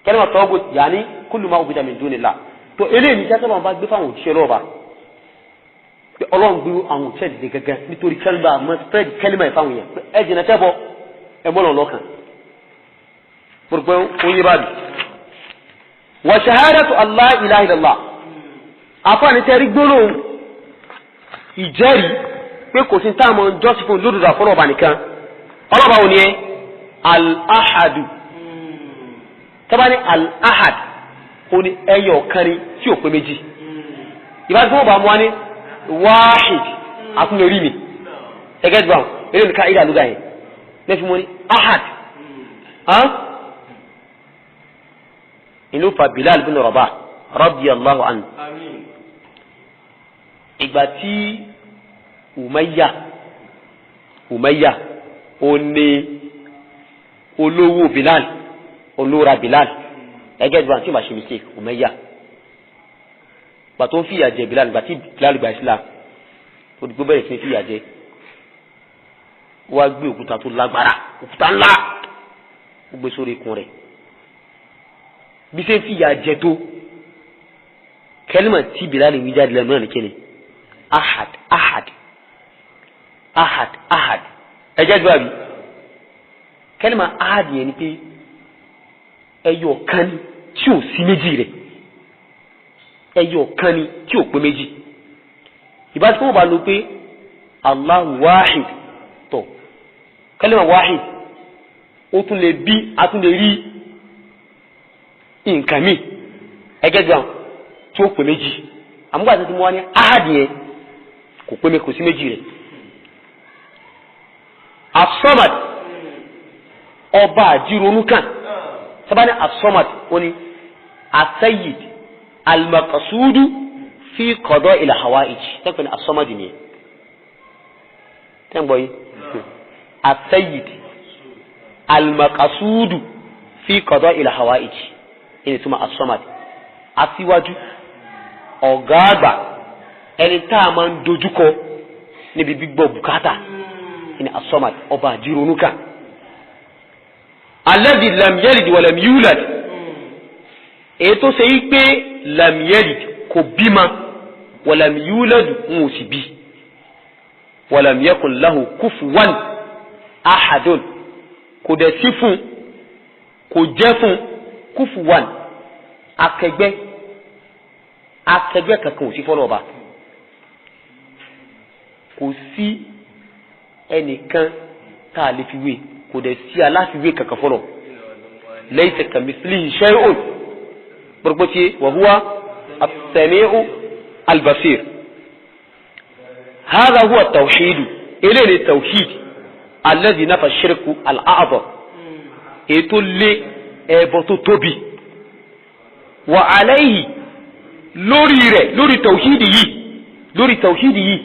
Kẹ́lẹ́mà tọ́gùt yàní kullu ma ubida min dunillah. Tó eléyìí ní sẹ́sọ́ bá gbé fáwọn òjíṣẹ́ lọ́ọ̀bà pé ọlọ́run gbé àwọn òjíṣẹ́ dìde gẹ́gẹ́ nítorí kẹ́lẹ́mà mọ́ spread kẹ́lẹ́mà ìfáwọn yẹn pé ẹ jìnnà tẹ́bọ̀, ẹ mọ́ lọ́n lọ́kàn pọ̀rọ̀pọ̀ oyin bá bi. Wa shahadatu Allah ilaha illallah, àfààní tẹ́rí gbólóhùn ìjẹ́rìí pé kò sí táwọn jọ́sìn fún lódodo àfọlọ́ọ̀bà nìkan. Ọlọ́ba ò ní ẹ al-ahadu. Tọ́ba ní al-ahad, ó ní ẹyọ kan ni tí ò pé méjì. Ìbáṣe fún ọba mu wa ní wáhid, àtúnyẹrí mi ẹgẹ́ jù àwọn eré nìka ìdá lóga yẹn lẹ́fí mu ní ahad. Inú fa Bilal bin Rabah radiyallahu anhu, ìgbà tí Umayya ó ní Olówó Bilal, olóra Bilal, ẹgẹ́ ìgbà tí màá ṣe mistake, Umayya. Gbà tó ń fìyà jẹ Bilal, gbà tí Bilal gba Islam, ó di gbó bẹ̀rẹ̀ sí fìyà jẹ. Wá gbé òkúta tó lágbára, òkúta ńlá, ó gbé sórí ikùn rẹ̀. Bí ṣe ń fìyà jẹ tó, kẹlímà tí Bilal wí jáde lẹ́nu náà ní kíni? Ahad, ahad, ahad, ahad. Ẹjẹ́ gbọ́ àbí? Kẹlímà ahad yẹn ni pé ẹyọ kan ni tí ò sí méjì rẹ̀, ẹyọ kan ni tí ò pé méjì. Ìbá tí wọ́n bá lo pé Allahu wahid, tọ̀ kẹlímà wahid ó tún lè bí, a tún lè rí nǹkan mi, ẹgẹ́ gbọ́n tí ó pè méjì. Àmúgbà tó ti mú wá ní ahad yẹn kò pé kò sí méjì rẹ̀. Asọ́mad, ọba àjírònú kan sábà ní asọ́mad, ó ní asayid almakasudu fi qada il hawaij, tẹ́pẹ́ ní asọ́mad ni tẹ́ ń gbọ́ yìí. Asayid almakasudu fi qada il hawaij ìní túmọ̀ asọ́mad, aṣíwájú, ọ̀gá àgbà, ẹni tá a máa ń dojúkọ níbi gbígbọ́ bùkátà ní asọ́mad, ọba àjírònúkà. Alladhi lam yalid wa lam yulad, èyí tó ṣe yí pé lam yalid kò bímọ, wa lam yulad ń ò sì bí, wa lam yakun lahu kufuwan ahadun, kò dẹ̀ sí fún, kò jẹ́ fún kufuwan, akẹgbẹ́, akẹgbẹ́ kankan ò sí fọlọ́ ọba, kò sí ẹnìkan tá a lè fi wé, kò dẹ̀ sí aláfiwé kankan fọlọ́. Laysa kamithlihi shay'un, gbogbo wa huwa as-sami'u al-basir. Hadha huwa at-tawhid, eléyìí tawhid alladhi nafa ash-shirku al-a'zam, ètò lé ẹbọ tó tóbi. Wa alayhi, lórí rẹ̀, lórí tawhidi yìí, lórí tawhidi yìí,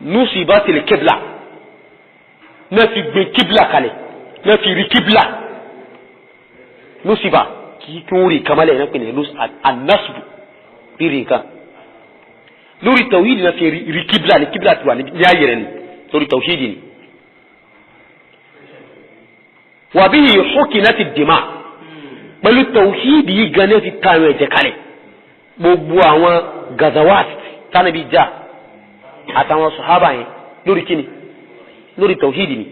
nusibatil kibla, náà fi gbé kíbla kalẹ̀, náà fi rí kíbla. Nusiba kì í kí wọ́n rí kamalẹ̀ náà pè ní anasbu, rírì nǹkan. Lórí tawhidi náà fi rí kíbla, ní kíbla ti wà ní ayé rẹ̀ ni lórí tawhidi ni. Wa bihi hukinati dima, pẹ̀lú tawhidi yìí gan ní ti ta àwọn ẹ̀jẹ̀ kalẹ̀. Gbogbo àwọn gazawat tánàbí já àtàwọn sọ̀hábà yẹn lórí kíni? Lórí tawhidi ni.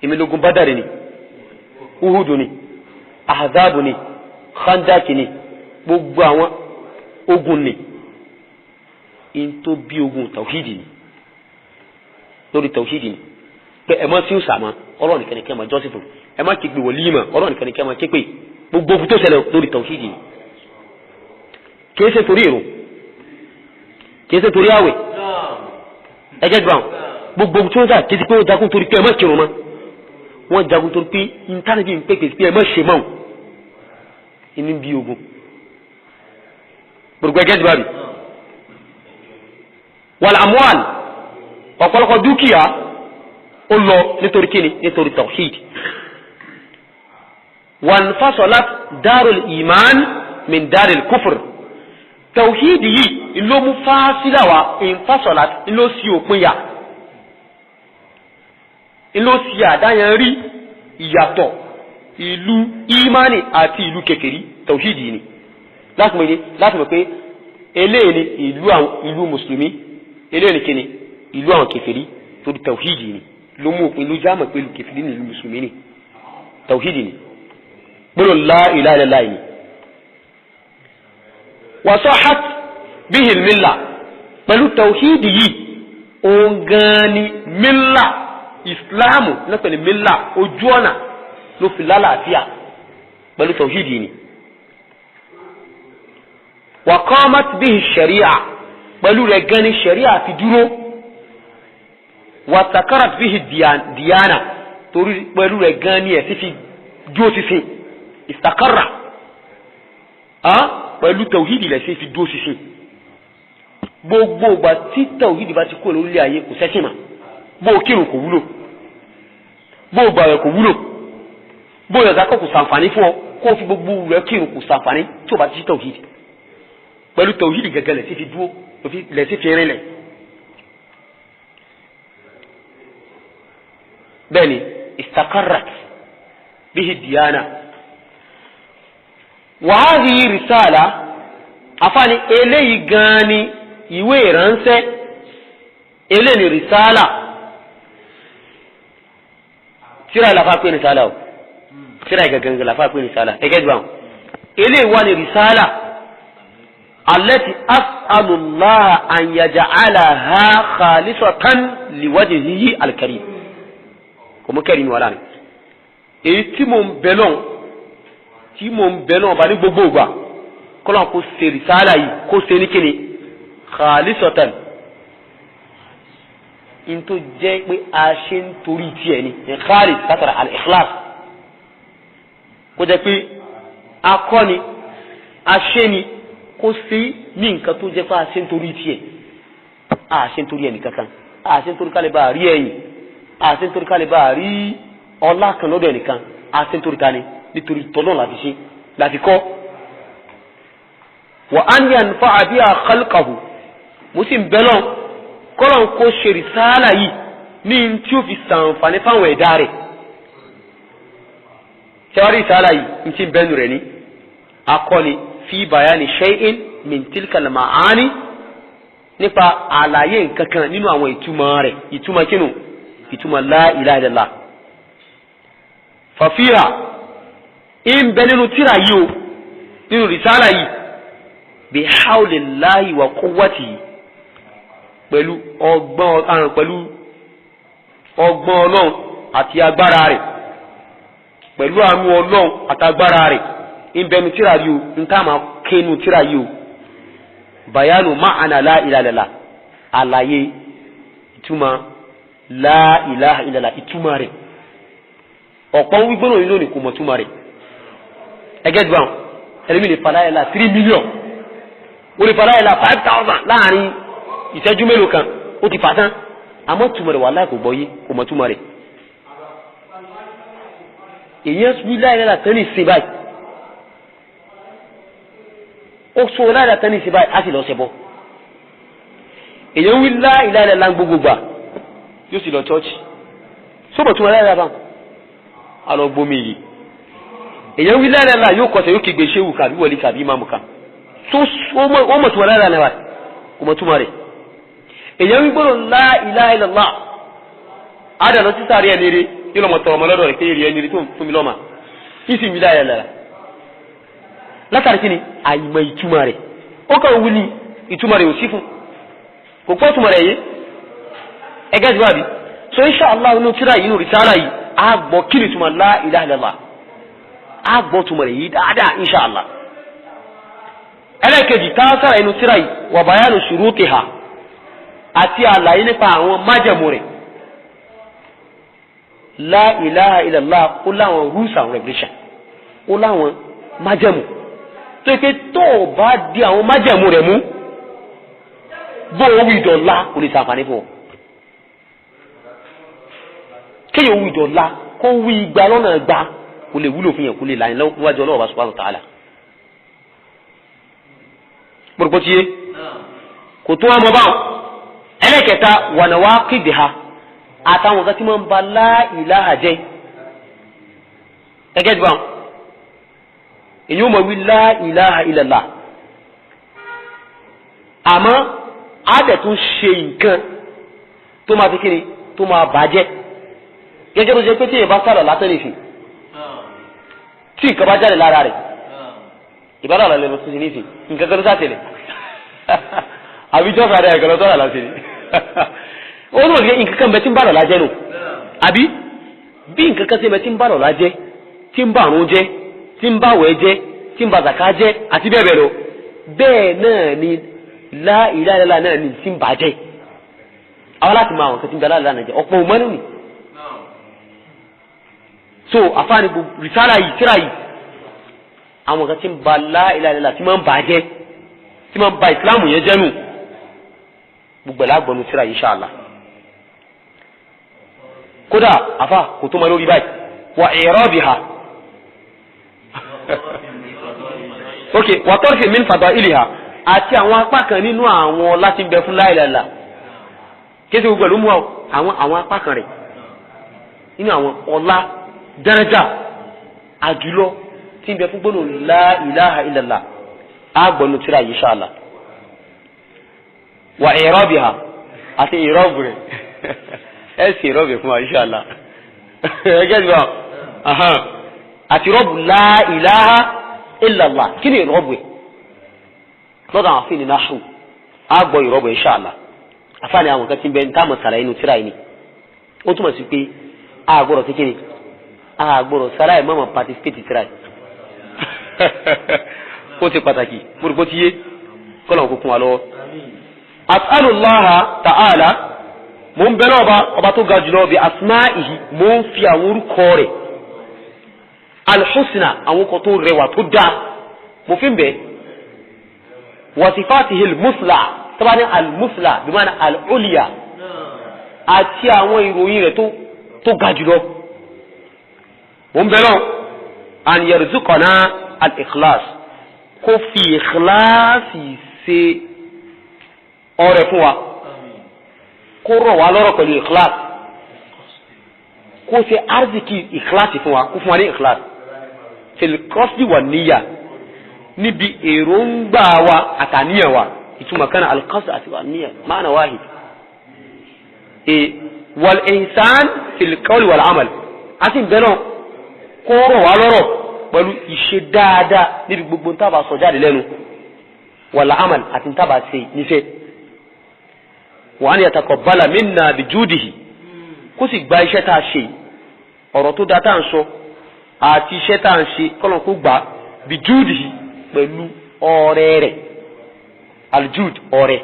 Ìmìlógún Bádàrí ni, Uhudu ni, Ahzabu ni, Khandaki ni, gbogbo àwọn ogun ni in tó bí ogun tawhidi ni, lórí tawhidi ni. Pé ẹ má sí òsàmọ́, Ọlọ́run nìkan ni kẹ́ máa jọ́sìn fún, ẹ má képe wòlíì mọ́, Ọlọ́run nìkan ni kẹ́ máa képe. Gbogbo ogun tó ṣẹlẹ̀ lórí tawhidi ni. Kìí ṣe torí èrò, kìí ṣe torí àwẹ̀, ẹgẹ́ gbọ́n gbogbo tí wọ́n jà, kìí ṣe pé wọ́n jagun torí pé ẹ má kírun mọ́, wọ́n jagun torí pé intanẹ́tì ń pèpè pé ẹ má ṣe mọ́ inú bí ogun. Gbogbo ẹgẹ́ gbọ́n mi. Wal amwal, ọ̀pọ̀lọpọ̀ dúkìá ó lọ nítorí kíni? Nítorí tawhid. Wanfasalat darul iman min daril kufr, tawhidi yìí ló mú fásilà wá, infasalat ló sí òpin yà, ló sí àdáyàn rí ìyàtọ̀ ìlú imani àti ìlú kèfèrí. Tawhidi ni láti mọ̀ pé eléyìí ni ìlú mùsùlùmí, eléyìí ni kíni? Ìlú àwọn kèfèrí. Torí tawhidi ni ló mú òpin, ló jámọ̀ pé ìlú kèfèrí ni ìlú mùsùlùmí ni. Tawhidi ni gbọ́dọ̀ la ilaha illallah ni. Wasahat bihi milla, pẹ̀lú tawhidi yìí òun gan ni milla ìsìláàmù náà pẹ̀lú milla ojú ọ̀nà ló fi lálàáfíà pẹ̀lú tawhidi ni. Wa qamat bihi sharia, pẹ̀lú rẹ̀ gan ni sharia fi dúró. Wa sakarat bihi diyana, torí pẹ̀lú rẹ̀ gan ni ẹ̀sìn fi dúró sísìn. Istakarra pẹ̀lú tawhidi lẹ̀sìn fi dúró sísìn. Gbogbo ìgbà tí tawhidi bá ti kúrò lórílẹ̀ ayé, kò sẹ́sìn mà, bó o kírun kò wúlò, Bó o gbààwẹ̀ kò wúlò, bó o yọ zakọ́ kò sàǹfààní fún ọ, kó o fi gbogbo rẹ kírun kò sàǹfààní tí o bá ti sí tawhid. Pẹ̀lú tawhid gẹ́gẹ́ lẹ̀ sí fi dúró, lẹ̀ sí fi rinlẹ̀. Bẹ́ẹ̀ni, istaqarrat bihi diyana. Wa hadhihi risala, àfààní eléyìí gan ni ìwé ìránṣẹ́, eléyìí ni risala. Tíra ìlàfà pé risala o, tíra ìgàgàngà làfà pé risala, ẹgẹ́ jù àwọn. Eléyìí wà ní risala allati as'alullaha an yaj'alaha khalisatan liwajhihi al-karim. Kò mú kẹrin wà láàrin. Èyí tí mò ń bẹ lọ́hùn, tí mò ń bẹ lọ́hùn bá ní gbogbo ìgbà, kọ́lọ́n kó ṣe rìsáàlà yìí, kó ṣe ní kíni khalisatan, in tó jẹ́ pé a ṣe ń torí tiẹ̀ ni ní khalis látara al-ikhlas, kó jẹ́ pé akọ́ni a ṣe ni, kó ṣe ní nǹkan tó jẹ́ pé a ṣe ń torí tiẹ̀, a ṣe ń torí ẹnì kankan, a ṣe ń torí kálí bá a rí ẹ̀yìn, a ṣe ń torí kálí bá a rí ọlá kan lọ́dọ̀ ẹnìkan, a ṣe ń torí ta ni, nítorí tọ́lọ́ láti ṣe láti kọ́. Wa an yanfa'a biha khalqahu, mo sì ń bẹ lọ́n kọ́lọ́n kó ṣe rìsáàlà yìí ní tí ó fi sàǹfààní fáwọn ẹ̀dá rẹ̀. Ṣẹ́wárí rìsáàlà yìí ní tí ń bẹ́nu rẹ̀ ní akọni fi bayani shay'in min tilka al-ma'ani, nípa àlàyé nǹkan kan nínú àwọn ìtumọ̀ rẹ̀. Ìtumọ̀ kínú? Ìtumọ̀ la ilaha illallah. Fàfíà ń bẹ nínú tíra yìí o, nínú rìsáàlà yìí, bi hawlillahi wa quwwatihi, pẹ̀lú ọgbọ́n, pẹ̀lú ọgbọ́n Ọlọ́run àti agbára rẹ̀, pẹ̀lú àánú Ọlọ́run àtagbára rẹ̀, ń bẹ nínú tíra yìí o, ń tá máa ké nínú tíra yìí o. Bayanu ma'ana la ilaha illallah, àlàyé ìtumọ̀ la ilaha illallah, ìtumọ̀ rẹ̀. Ọ̀pọ̀ wígbóná yìí lónìí kò mọ̀ túmọ̀ rẹ̀. Ẹgẹ́ dùn àwọn ẹlẹ́mìí lè fa la ilaha 3 million, ó lè fa la ilaha 5,000 láàrin ìṣẹ́jú mélòó kan, ó ti fà tán. Àmọ́ túmọ̀ rẹ̀ wallahi kò gbọ́yé, kò mọ̀ túmọ̀ rẹ̀. Èyàn wí la ilaha tán ní ìsìn báyìí, ó sọ la ilaha tán ní ìsìn báyìí, á sì lọ ṣẹbọ. Èyàn wí la ilaha illallah gbogbo gbà, yóò sì lọ chọ́ọ̀chì. Sọ́bọ̀ túmọ̀ la ilaha báwọn, á lọ gbómi yìí. Èyàn wí la ilaha illallah yóò kọsẹ̀, yóò kígbe ṣéwù kàbí wọlé kàbí ìmáàmù kan, tó ó mọ̀ túmọ̀ la ilaha illallah, kò mọ̀ túmọ̀ rẹ̀. Èyàn wí gbọ́dọ̀ la ilaha illallah, á dà lọ sí sáré ẹni rí, yóò lọ́mọ tọrọ ọmọ lọ́dọ̀ rẹ̀ pé èrè ẹni rí tó ń fún mi lọ́mọ, kí sì ń wí la ilaha illallah. Látàrí kí ni? Àìmọ̀ ìtumọ̀ rẹ̀. Ó kàn wí ní ìtumọ̀ rẹ̀ ò sí fún, kò pọ̀ túmọ̀ rẹ̀ yé. Ẹgẹ́ ti wá bí. So insha Allah inú tíra yìí, inú rìsáàlà yìí, á gbọ́ kí ni ìtumọ̀ la ilaha illallah, á gbọ́ túmọ̀ rẹ̀ yìí dáadáa insha Allah. Ẹlẹ́ẹ̀kejì tá a sára inú tíra yìí, wa bayanu shurutiha, àti àlàyé nípa àwọn májẹ̀mú rẹ̀. La ilaha illallah ó láwọn rules and regulation, ó láwọn májẹ̀mú tó yẹ pé tó o bá di àwọn májẹ̀mú rẹ̀ mú, bó o wí dọ̀la kò lè ṣàǹfààní fún ọ. Kéèyàn wí dọ̀la kó wí igba lọ́nà igba kò lè wúlò fún yẹn, kò lè láyìn níwájú Ọlọ́run subhanahu wa ta'ala. Gbogbo tiye kò tó wọn mọ báwọn. Ẹlẹ́kẹta, wa nawaqidiha, àtàwọn kan tí wọ́n ń ba la ilaha jẹ́. Ẹgẹ́ jù báwọn, èyí ó mọ̀ wí la ilaha illallah, àmọ́ á dẹ̀ tún ṣe nǹkan tó máa fi kíni, tó máa bàjẹ́. Gẹ́gẹ́ bó ṣe pé tí èèyàn bá sálọ̀ látọ̀ nìsín, tí nǹkan bá jáde lára rẹ̀, ìbára ọ̀la lẹ́nu tuntun nísìn, nǹkan kan ló sàtẹ̀lẹ̀, àbí jọ́sà rẹ̀ ẹ̀kan lọ sọ́ra láti ní. Ó ní òṣìṣẹ́ nǹkan kan bẹ tí ń bá lọ̀la jẹ́ nù, àbí bí nǹkan kan bẹ tí ń bá lọ̀la jẹ́, tí ń bá àrùn jẹ́, tí ń bá àwẹ̀ jẹ́, tí ń ba zàká jẹ́, àti bẹ́ẹ̀ bẹ́ẹ̀ lọ. Bẹ́ẹ̀ náà ni la ilaha illallah náà ni tí ń bàjẹ́. Àwọn láti máa àwọn kan tí ń bá la ilaha jẹ́ ọ̀pọ̀ òmọ́nù ni. So àfáàní gbogbo rìsára yìí, tíra yìí, àwọn kan tí ń ba la ilaha illallah tí máa ń bàjẹ́, tí máa ń ba ìsìláàmù yẹn jẹ́ nù, gbogbo ẹ̀ lágbọ̀nù tíra yìí insha Allah. Kódà àfa kò tó ma lórí báyìí wa i'rabiha. Ok, wa tarfin min fadailiha, àti àwọn apá kan nínú àwọn láti bẹ fún la ilaha illallah. Kéṣe gbogbo ẹ̀lú mú àwọn apá kan rẹ̀ nínú àwọn ọlá daraja àjùlọ tí ń bẹ fún gbónú la ilaha illallah, àgbọ̀nù tíra yìí insha Allah. Wa i'rabiha, àti ìrọ́bù rẹ̀, ẹ sì ìrọ́bù fún wa insha Allah. Ẹgẹ́ ti bá àti ìrọ́bù la ilaha illallah. Kí ni ìrọ́bù ẹ̀ lọ́dọ̀ àwọn afẹ́ni náà? Àgbọ̀ ìrọ́bù insha Allah. Àfáàní àwọn kan tí ń bẹ ní táàmù sàlàyé inú tíra yìí ni ó túmọ̀ sí pé àgbọ̀rọ̀ sí kíni, àgbọ̀rọ̀ sàlàyé mọ̀mọ́ participate tíra yìí. Ó ti pàtàkì múrùkó ti yé kọ́lọ̀ kó kún wa lọ́wọ́. As'alullaha ta'ala, mò ń bẹ náà ọba ọba tó ga jùlọ, bí asma'ihi, mò ń fi àwọn orúkọ rẹ̀ alhusna, àwọn orúkọ tó rẹwà tó dáa, mo fi ń bẹ, wa sifatihil musla, tọ́ba ní almusla bí mọ́nà al'uliya, àti àwọn ìròyìn rẹ̀ tó ga jùlọ. Mò ń bẹ náà an yarzuqana al-ikhlas, kó fi ìkíláàsì ṣe ọrẹ fún wa, kó rọ̀ wá lọ́rọ̀ pẹ̀lú ìkíláàsì, kó ṣe arzikì ìkíláàsì fún wa, kó fún wa ní ìkíláàsì tẹlifọ́sì wà níyà níbi èròǹgbà wa àtàníyàn wa. Ìtumọ̀ kan alqasd àti wà níyà ma'ana wahid. Wal ihsan fil qawli wal amal, àti bẹ́ẹ̀ náà kó rọ̀ wá lọ́rọ̀ pẹ̀lú ìṣe dáadáa níbi gbogbo ń tábà sọ jáde lẹ́nu, wal amal, àti ń tábà ṣe níṣẹ́. Wa an yataqabbala minna bijudihi, kó sì gba iṣẹ́ tá a ṣe, ọ̀rọ̀ tó dáa tá à ń sọ àti iṣẹ́ tá à ń ṣe, kọ́lọ̀ kó gbà bijudihi, pẹ̀lú ọrẹ rẹ̀, aljud ọrẹ,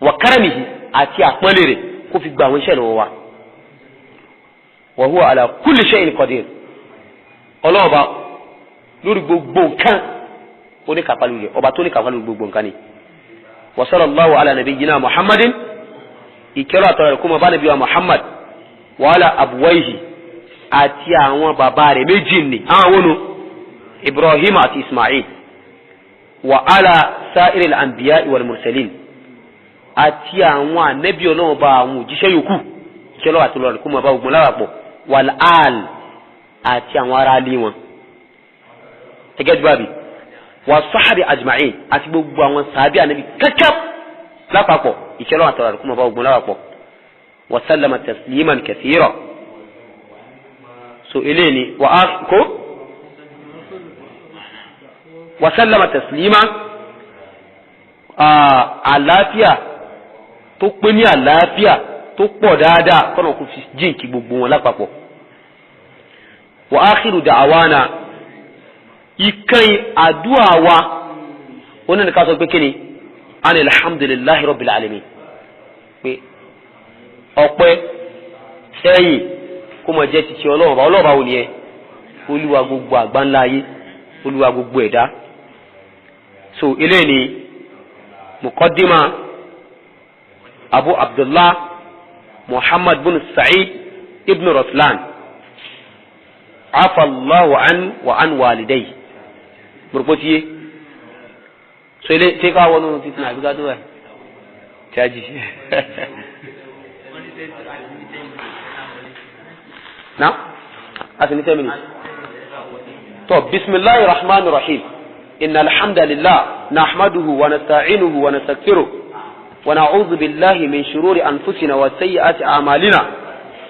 wa karamihi, àti àpọ́nlé rẹ̀, kó fi gba àwọn iṣẹ́ lọ́wọ́ wa. Wa huwa ala kulli shay'in qadir, ọlọ́ọ̀ba lórí gbogbo nǹkan ó ní kápá lórí rẹ̀, ọba tó ní kápá lórí gbogbo nǹkan ni. Wa sallallahu ala nabiyyina muhammadin, ìkẹ́rọ̀ àtọ̀rọ̀ rẹ̀ kó máa bá nàbí wa muhammad, wa ala abuwaihi, àti àwọn bàbá rẹ̀ méjì ni àwọn wọnú ibrahim àti ismail, wa ala sa'iril anbiya wal mursalin, àti àwọn ànábì ọlọ́run bá àwọn òjíṣẹ́ yòókù, ìkẹ́rọ̀ àtọ̀rọ̀ rẹ̀ kó máa bá gbogbo lápapọ̀, wal al, àti àwọn ará ilé wọn, gẹ́gẹ́ bí wà sọ́hábì ajma'in, àti gbogbo àwọn sàábì ànábì kẹ́kẹ́ lápapọ̀, ìkẹ́lọ́ àtàrà rẹ̀ kó máa bá ogun lápapọ̀, wa sallama tasliman kathira. So eléyìí ni wà á kó wa sallama taslima, àlàáfíà tó pé ní àlàáfíà tó pọ̀ dáadáa, kọ́nà kó fi jíǹkì gbogbo wọn lápapọ̀. Wa akhiru da'awana, ìkànnì àdúrà wa wọn ní ká sọ pé kíni, ani alhamdulillahi rabbil alamin, pé ọpẹ́ sẹ́yìn kó mọ̀ jẹ́ títí ọlọ́ọ̀bá. Ọlọ́ọ̀bá wò ni ẹ? Olúwa gbogbo àgbáńlá ayé, olúwa gbogbo ẹ̀dá. So eléyìí ni muqaddima abu abdullah muhammad bin sa'id ibn raslan, afallahu an wa an walidayhi. Murkotiye so ele ṣé ká wọnú títí náà àbí ká tó wà tíájì na a sì ní 10 minutes. To bismillahir rahmanir rahim, inna alhamdulillah nahmaduhu wa nasta'inuhu wa nastaghfiruh wa na'udhu billahi min shururi anfusina wa sayyiati a'malina,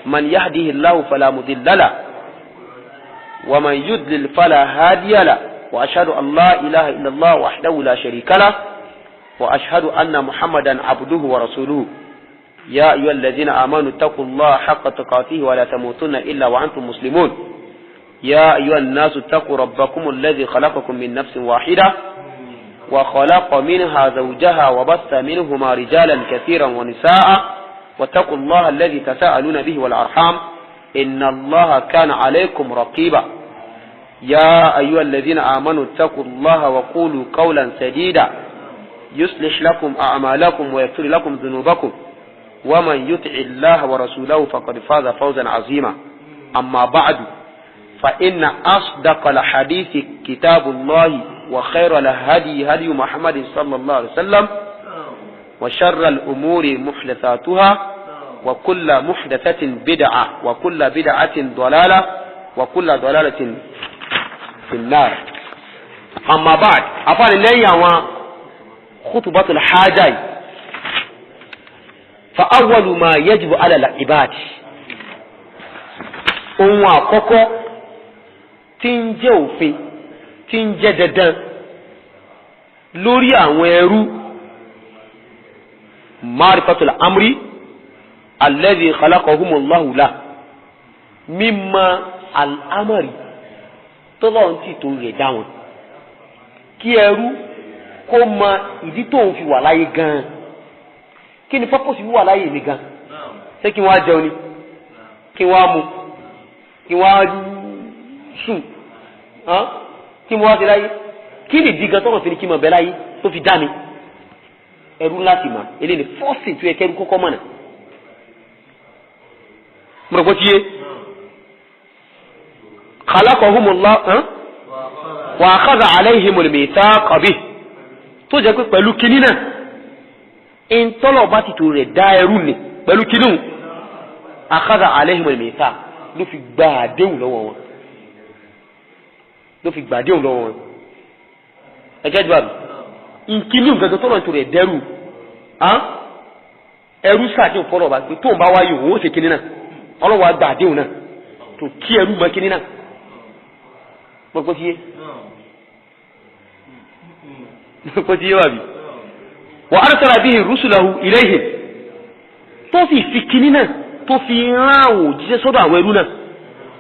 man yahdihillahu fala mudilla lahu wa man yudlil fala hadiya lahu, wa ashhadu an la ilaha illa allah wahdahu la sharika lahu, wa ashhadu anna muhammadan abduhu wa rasuluhu. يا أيها الذين آمنوا اتقوا الله حق تقاته ولا تموتن إلا وأنتم مسلمون. يا أيها الناس اتقوا ربكم الذي خلقكم من نفس واحدة وخلق منها زوجها وبث منهما رجالا كثيرا ونساء، واتقوا الله الذي تساءلون به والأرحام إن الله كان عليكم رقيبا. يا أيها الذين آمنوا اتقوا الله وقولوا قولا سديدا يصلح لكم أعمالكم ويغفر لكم ذنوبكم، ومن يطع الله ورسوله فقد فاز فوزا عظيما. أما بعد، فإن أصدق الحديث كتاب الله، وخير الهدي هدي محمد صلى الله عليه وسلم، وشر الأمور محدثاتها، وكل محدثة بدعة، وكل بدعة ضلالة، وكل ضلالة في النار. أما بعد، أفعل لي خطبة الحاجة. فأول ما يجب على العباد، ohun àkọ́kọ́ tí ń jẹ́ òfin, tí ń jẹ́ dandan lórí àwọn ẹrú, marifatul amri alladhi khalaqahumullahu la, mímọ̀ al-amri tọ́lọ́run tí tó rẹ̀ dá wọn, kí ẹrú kó mọ ìdí tóun fi wà láyé gan-an. Kí ni purpose wíwà láyé mi gan? Ṣé kí wọ́n á jẹun ni, kí wọ́n á mu, kí wọ́n á sùn, kí wọ́n á ti láyé? Kí ni ìdí gan tọ́nà fi ní kí n mọ̀ bẹ́ láyé tó fi dá mi? Ẹrú láti mọ̀ eléyìí ni first thing tó yẹ kẹrú kọ́kọ́ mọ̀nà. Mo rò pé tí yé. Khalaqahumullah wa akhadha alayhimul mithaqa bihi, tó jẹ́ pé pẹ̀lú kinní náà ìntọ́lọ̀ bá ti tó rẹ̀ dá ẹrú ni, pẹ̀lú kinní akhadha alayhimul mithaq ló fi gba àdéhùn lọ́wọ́ wọn, ló fi gba àdéhùn lọ́wọ́ wọn. Ẹgẹ́ jù àbí nkíní nǹkan tó lọ́n tó rẹ̀ dẹ́rù ẹrú sàdéhùn fọlọ́ bá pé tóun bá wáyé òun ó ṣe kinní náà, ọlọ́wọ́ àgbà àdéhùn náà tó kí ẹrú mọ́ kinní náà. Gbogbo ti yé, gbogbo ti yé wà bí. Wa arsala bihi rusulahu ilayhim, tó sì fi kinní náà tó fi rán àwọn òjíṣẹ́ sọ́dọ̀ àwọn ẹrú náà,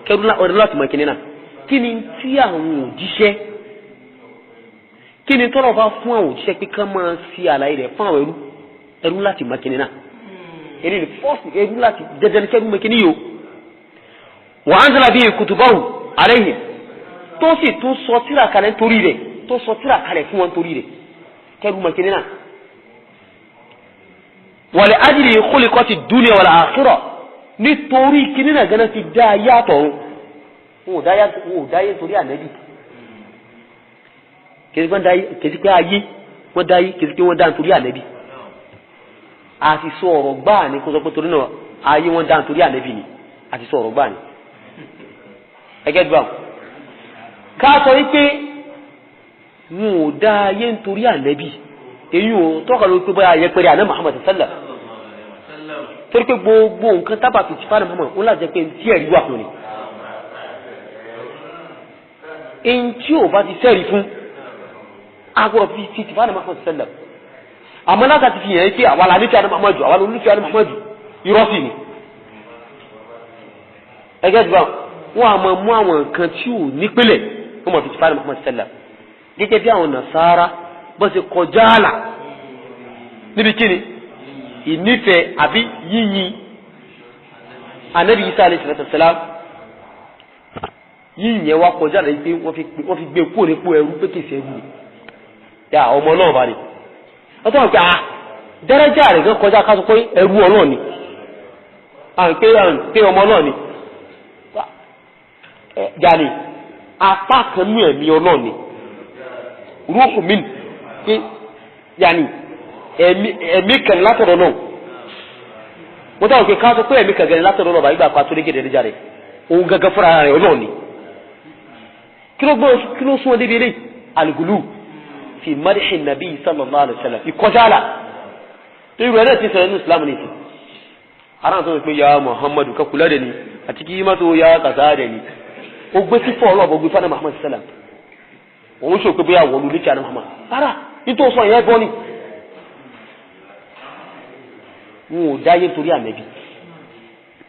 kẹrù ẹrú láti mọ kinní náà. Kí ni tí àwọn òjíṣẹ́, kí ni tọ́lọ̀ bá fún àwọn òjíṣẹ́ pé ká máa ṣe àlàyé rẹ̀ fún àwọn ẹrú? Ẹrú láti mọ kinní náà. Èyí ni fọ́ọ̀sì ẹrú láti dandan ní kẹrú mọ kinní yìí o. Wa anzala bihi kutubahu alayhim, tó sì tún sọ tírà kalẹ̀ nítorí rẹ̀, tó sọ tírà kalẹ̀ fún wọn torí rẹ̀, kẹrù mọ kinní náà. Wa li ajli khuliqati dunya wal akhirah, nítorí kinní náà gánà ti dá ayé àtọ̀run. Wọn ò dáyé nítorí ànábì. Kìí pé ayé wọ́n dáyé, kìí pé wọ́n dá nítorí ànábì. Àti sọ ọ̀rọ̀ gbáà ni kó sọ pé torí náà ayé wọ́n dá nítorí ànábì ni. Àti sọ ọ̀rọ̀ gbáà ni. Ẹgẹ́ dùn àwọn ká sọ wípé wọn ò dá ayé nítorí ànábì, èyí ò tọ́ka lórí pé bóyá ayẹpẹrẹ àná Muhammad sallam, torí pé gbogbo nǹkan tábà tó ti fáwọn Muhammad ńlá jẹ́ pé tí ẹ̀rí wà fún ni. Ẹni tí ò bá ti sẹ́rí fún agbọ̀rọ̀ fi ti fáwọn Muhammad sallam, àmọ́ láti ti fi hàn pé àwa la nífẹ̀ẹ́ Muhammad, àwa la olùfẹ́ Muhammad, irọ́ sì ni. Ẹgẹ́ tí wọ́n á máa mú àwọn nǹkan tí ò nípìlẹ̀ wọ́n máa fi ti fáwọn Muhammad sallam, gẹ́gẹ́ bí àwọn Nasara bó ṣe kọjá àlà níbi kíni ìnífẹ̀ẹ́ àbí yíyin anabi Isa alayhi salatu wassalam. Yíyin yẹn wá kọjá àlà yìí pé wọ́n fi gbé kúrò nípò ẹrú pé kìí ṣe ẹrú ni yà ọmọ náà bá ní. Wọ́n tọ́ wọn pé ah dẹ́rẹ́jà rẹ̀ gan kọjá ká sọ pé ẹrú Ọlọ́run ni, pé ọmọ náà ni, yàní apá kan nú ẹ̀mí Ọlọ́run ni, ruhu min, pé yàní ẹ̀mí kan látọ̀dọ̀ náà. Wọ́n táwọn pé ká sọ pé ẹ̀mí kan gẹ̀rẹ́ látọ̀dọ̀ náà báyìí gbà pa tó lé gẹ̀rẹ́ níjà rẹ̀, òun gangan fúnra rẹ̀ Ọlọ́run ni. Kí ló sún wọn débi eléyìí? Al-gulu fi madhi nabi sallallahu alayhi wa sallam, ìkọjá àlà irú ẹ̀ náà ti sọ̀rọ̀ ní Islam nìkan. Ara tó ń pè ya Muhammadu ka kula da ni a ciki maso ya kasa da ni, ó gbé sí fún ọlọ́ọ̀bọ̀ gbé fún Muhammad sallam, òun ṣe òpé bóyá wọ̀lú létí àná Muhammad rárá, nítorí sọ ìyẹn bọ́ ni. Wọn ò dáyé torí ànábì.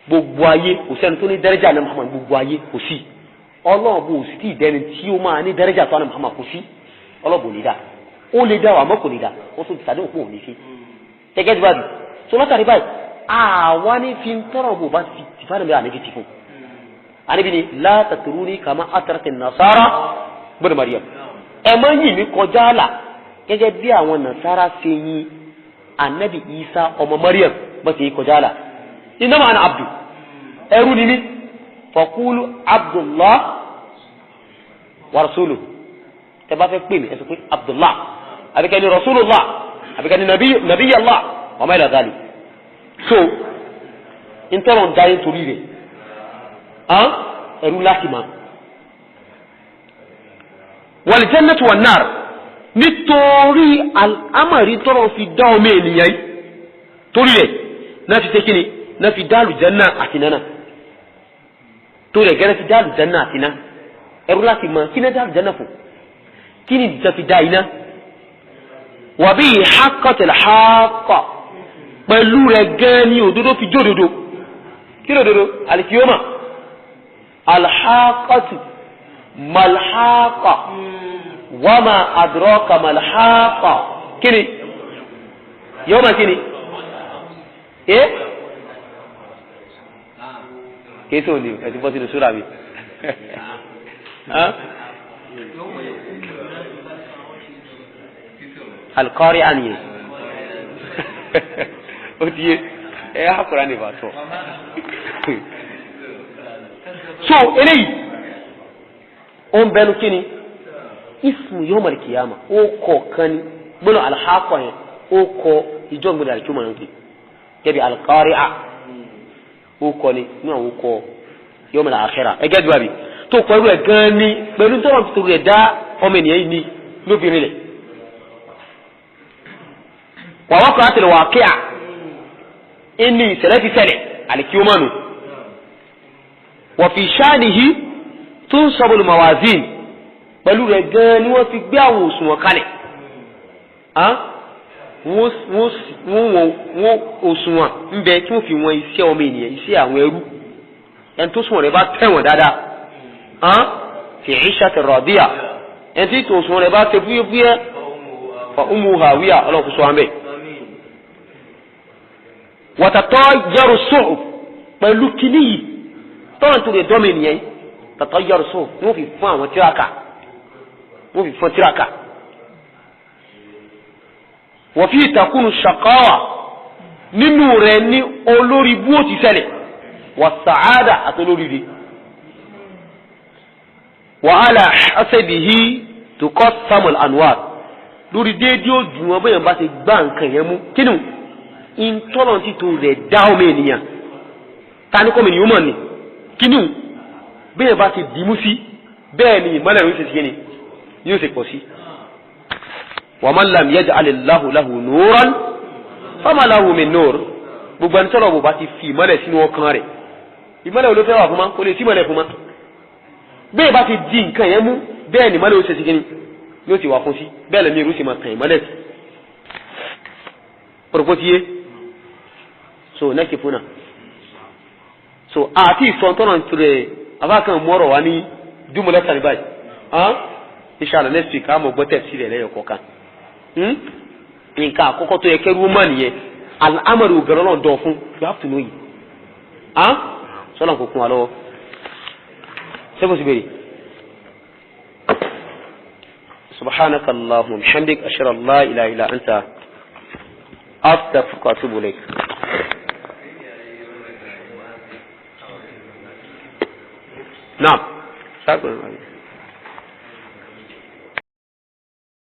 Gbogbo ayé kò sẹ́ni tó ní dẹ́rẹ́jà àná Muhammad, gbogbo ayé kò sí. Ọlọ́ọ̀bù ò sì tí ì dẹni tí ó máa ní dẹ́rẹ́jà tó àná Muhammad, kò sí. Ọlọ́ọ̀bù ò lè dá, ó lè dá o àmọ́ kò lè dá, wọ́n tún ti sàdéhùn pé òun ní fi gẹ́gẹ́ bí báyìí. So látàrí báyìí àwa ní fi ń tọrọ bò bá ti fún ànábì ànábì ti fún ànábì ni la tatruni kama atrati nasara bọ́dọ̀ Mariam, ẹ má yìn mí kọjá àlà gẹ́gẹ́ bí àwọn nasara ṣe yin ànábì Isa ọmọ Mariam Bọ́ ti kọjá là, innama ana abdu, ẹrú ni mí. Faqulu Abdullah wa rasuluhu. Tẹ bá fẹ́ pè mí, ẹ sọ pé Abdullah, àbíkẹ́ ni Rasulullah, àbíkẹ́ ni Nabiyallah, wa ma ila dhalik. So ntọ́rọ̀ ń darí torí rẹ̀ ẹrú láti máa. Wal jannatu wan nar, nítorí àmàrí tọ́rọ̀ fi dá ọmọ ènìyàn yìí, torí rẹ̀ náà fi ṣe kíni, náà fi dá àlùjánnà àti nánà. Torí rẹ̀ gẹ́rẹ́ fi dá àlùjánnà àti iná. Ẹrú láti mọ kí ní dá àlùjánnà fún, kí ni ìdíjà fi dá iná. Wà bí haqqatil haqqa, pẹ̀lú rẹ̀ gẹ́ ni òdodo fi jódodo. Kí ni òdodo? Alikiyoma alhaqatu malhaqa wama adraka malhaqa. Kí ni yawma? Kí ni kìí sóò ní ẹ ti bọ́ sínú súra mi. Alqari'a nìyẹn. Ó ti yé ẹ hàkùrá ní ìbátan. So eléyìí ó ń bẹnu kí ni ismu yawmal qiyamah, ó kọ kan ní gbọ́dọ̀ alhaqa yẹn, ó kọ ìjọ gbọ́dọ̀ àlùkò ń pè kẹbi alqari'a, ó kọ ni ní àwọn kọ yawmal akhirah. Ẹgẹ́ bí wàbí tó pẹ̀lú ẹ̀ gan ni, pẹ̀lú tọ́lọ̀ tó rẹ̀ dá ọmọ ènìyàn yìí ní lóbìnrin rẹ̀. Wà wọ́n kọ́ àtẹlẹ wà kíá ẹni ìṣẹ̀lẹ̀ ti ṣẹlẹ̀ àlìkíọ́mọ́nù. Wọ́n fi ṣáàníhì tó ń sọ́bọ̀lù mawazin, pẹ̀lú rẹ̀ gan ni wọ́n fi gbé àwọn òṣùwọ̀n kalẹ̀. Wọ́n òṣùwọ̀n ń bẹ tí wọ́n fi wọn iṣẹ́ ọmọ ènìyàn, iṣẹ́ àwọn ẹrú. Ẹni tó sùnwọ̀n rẹ̀ bá tẹ̀wọ̀n dáadáa, fi 'ishatin radiya, ẹni tí òṣùwọ̀n rẹ̀ bá tẹ fúyẹ́fúyẹ́, fa ummuhu hawiya. Ọlọ́run kò sọ wọn bẹ́ẹ̀. Watatayyaru suhuf, pẹ̀lú kíní yìí tọ́nà tó lè dọ́mọ ènìyàn yìí, tatayyaru suhuf, wọ́n fi fún àwọn tíráka, wọ́n fi fún tíráka. Wọ́n fi takunu shaqawa, nínú rẹ̀ ní olórí bú ó ti ṣẹlẹ̀, wà sàádà àti olórí rẹ̀. Wa ala hasabihi tuqassamul anwar, lórí déédéé òjò wọn bóyá bá ti gbá nǹkan yẹn mú kínú ìtọ́nà títò rẹ̀ dá ọmọ ènìyàn ta ní kọ́mọ ènìyàn mọ̀ ní kínú bẹ́ẹ̀ bá ti dìímú sí, bẹ́ẹ̀ ni ìmọ́lẹ̀ rẹ̀ ó ṣe sí ni yóò ṣe pọ̀ sí. Wa man lam yaj'alillahu lahu nuran fama lahu min nur. Gbogbo ẹni tọ́lọ̀ bò bá ti fi ìmọ́lẹ̀ sínú ọkàn rẹ̀, ìmọ́lẹ̀ wo ló fẹ́ wà fún ma? Kò lè sí ìmọ́lẹ̀ fún ma. Bẹ́ẹ̀ bá ti di nǹkan yẹn mú, bẹ́ẹ̀ ni ìmọ́lẹ̀ ó ṣe sí kíni yóò ti wà fún sí, bẹ́ẹ̀ lẹ́mí irú sì máa tàn ìmọ́lẹ̀ sí. Pọ̀rọ̀pọ̀. So next funa so àti ìsọ̀ntọ́nà tirẹ̀ abákan mọ́rọ̀ wá ní jùmọ̀lẹ́ tàbí báyìí. Inshallah next week àmọ̀ gbọ́ tẹ̀ sílẹ̀ lẹ́yọ̀ kọ̀ọ̀kan. Nǹkan àkọ́kọ́ tó yẹ kẹ́rú mọ́ nìyẹn, al'amari ògẹ̀rọ̀ náà dọ̀ fún, you have to know it. Sọ́nà kò kún wa lọ́wọ́ sẹ́kù sí bèrè. Subhanaka allahumma bihamdik, ashhadu an la ilaha illa anta, astaghfiruka wa atubu ilayk. Naam.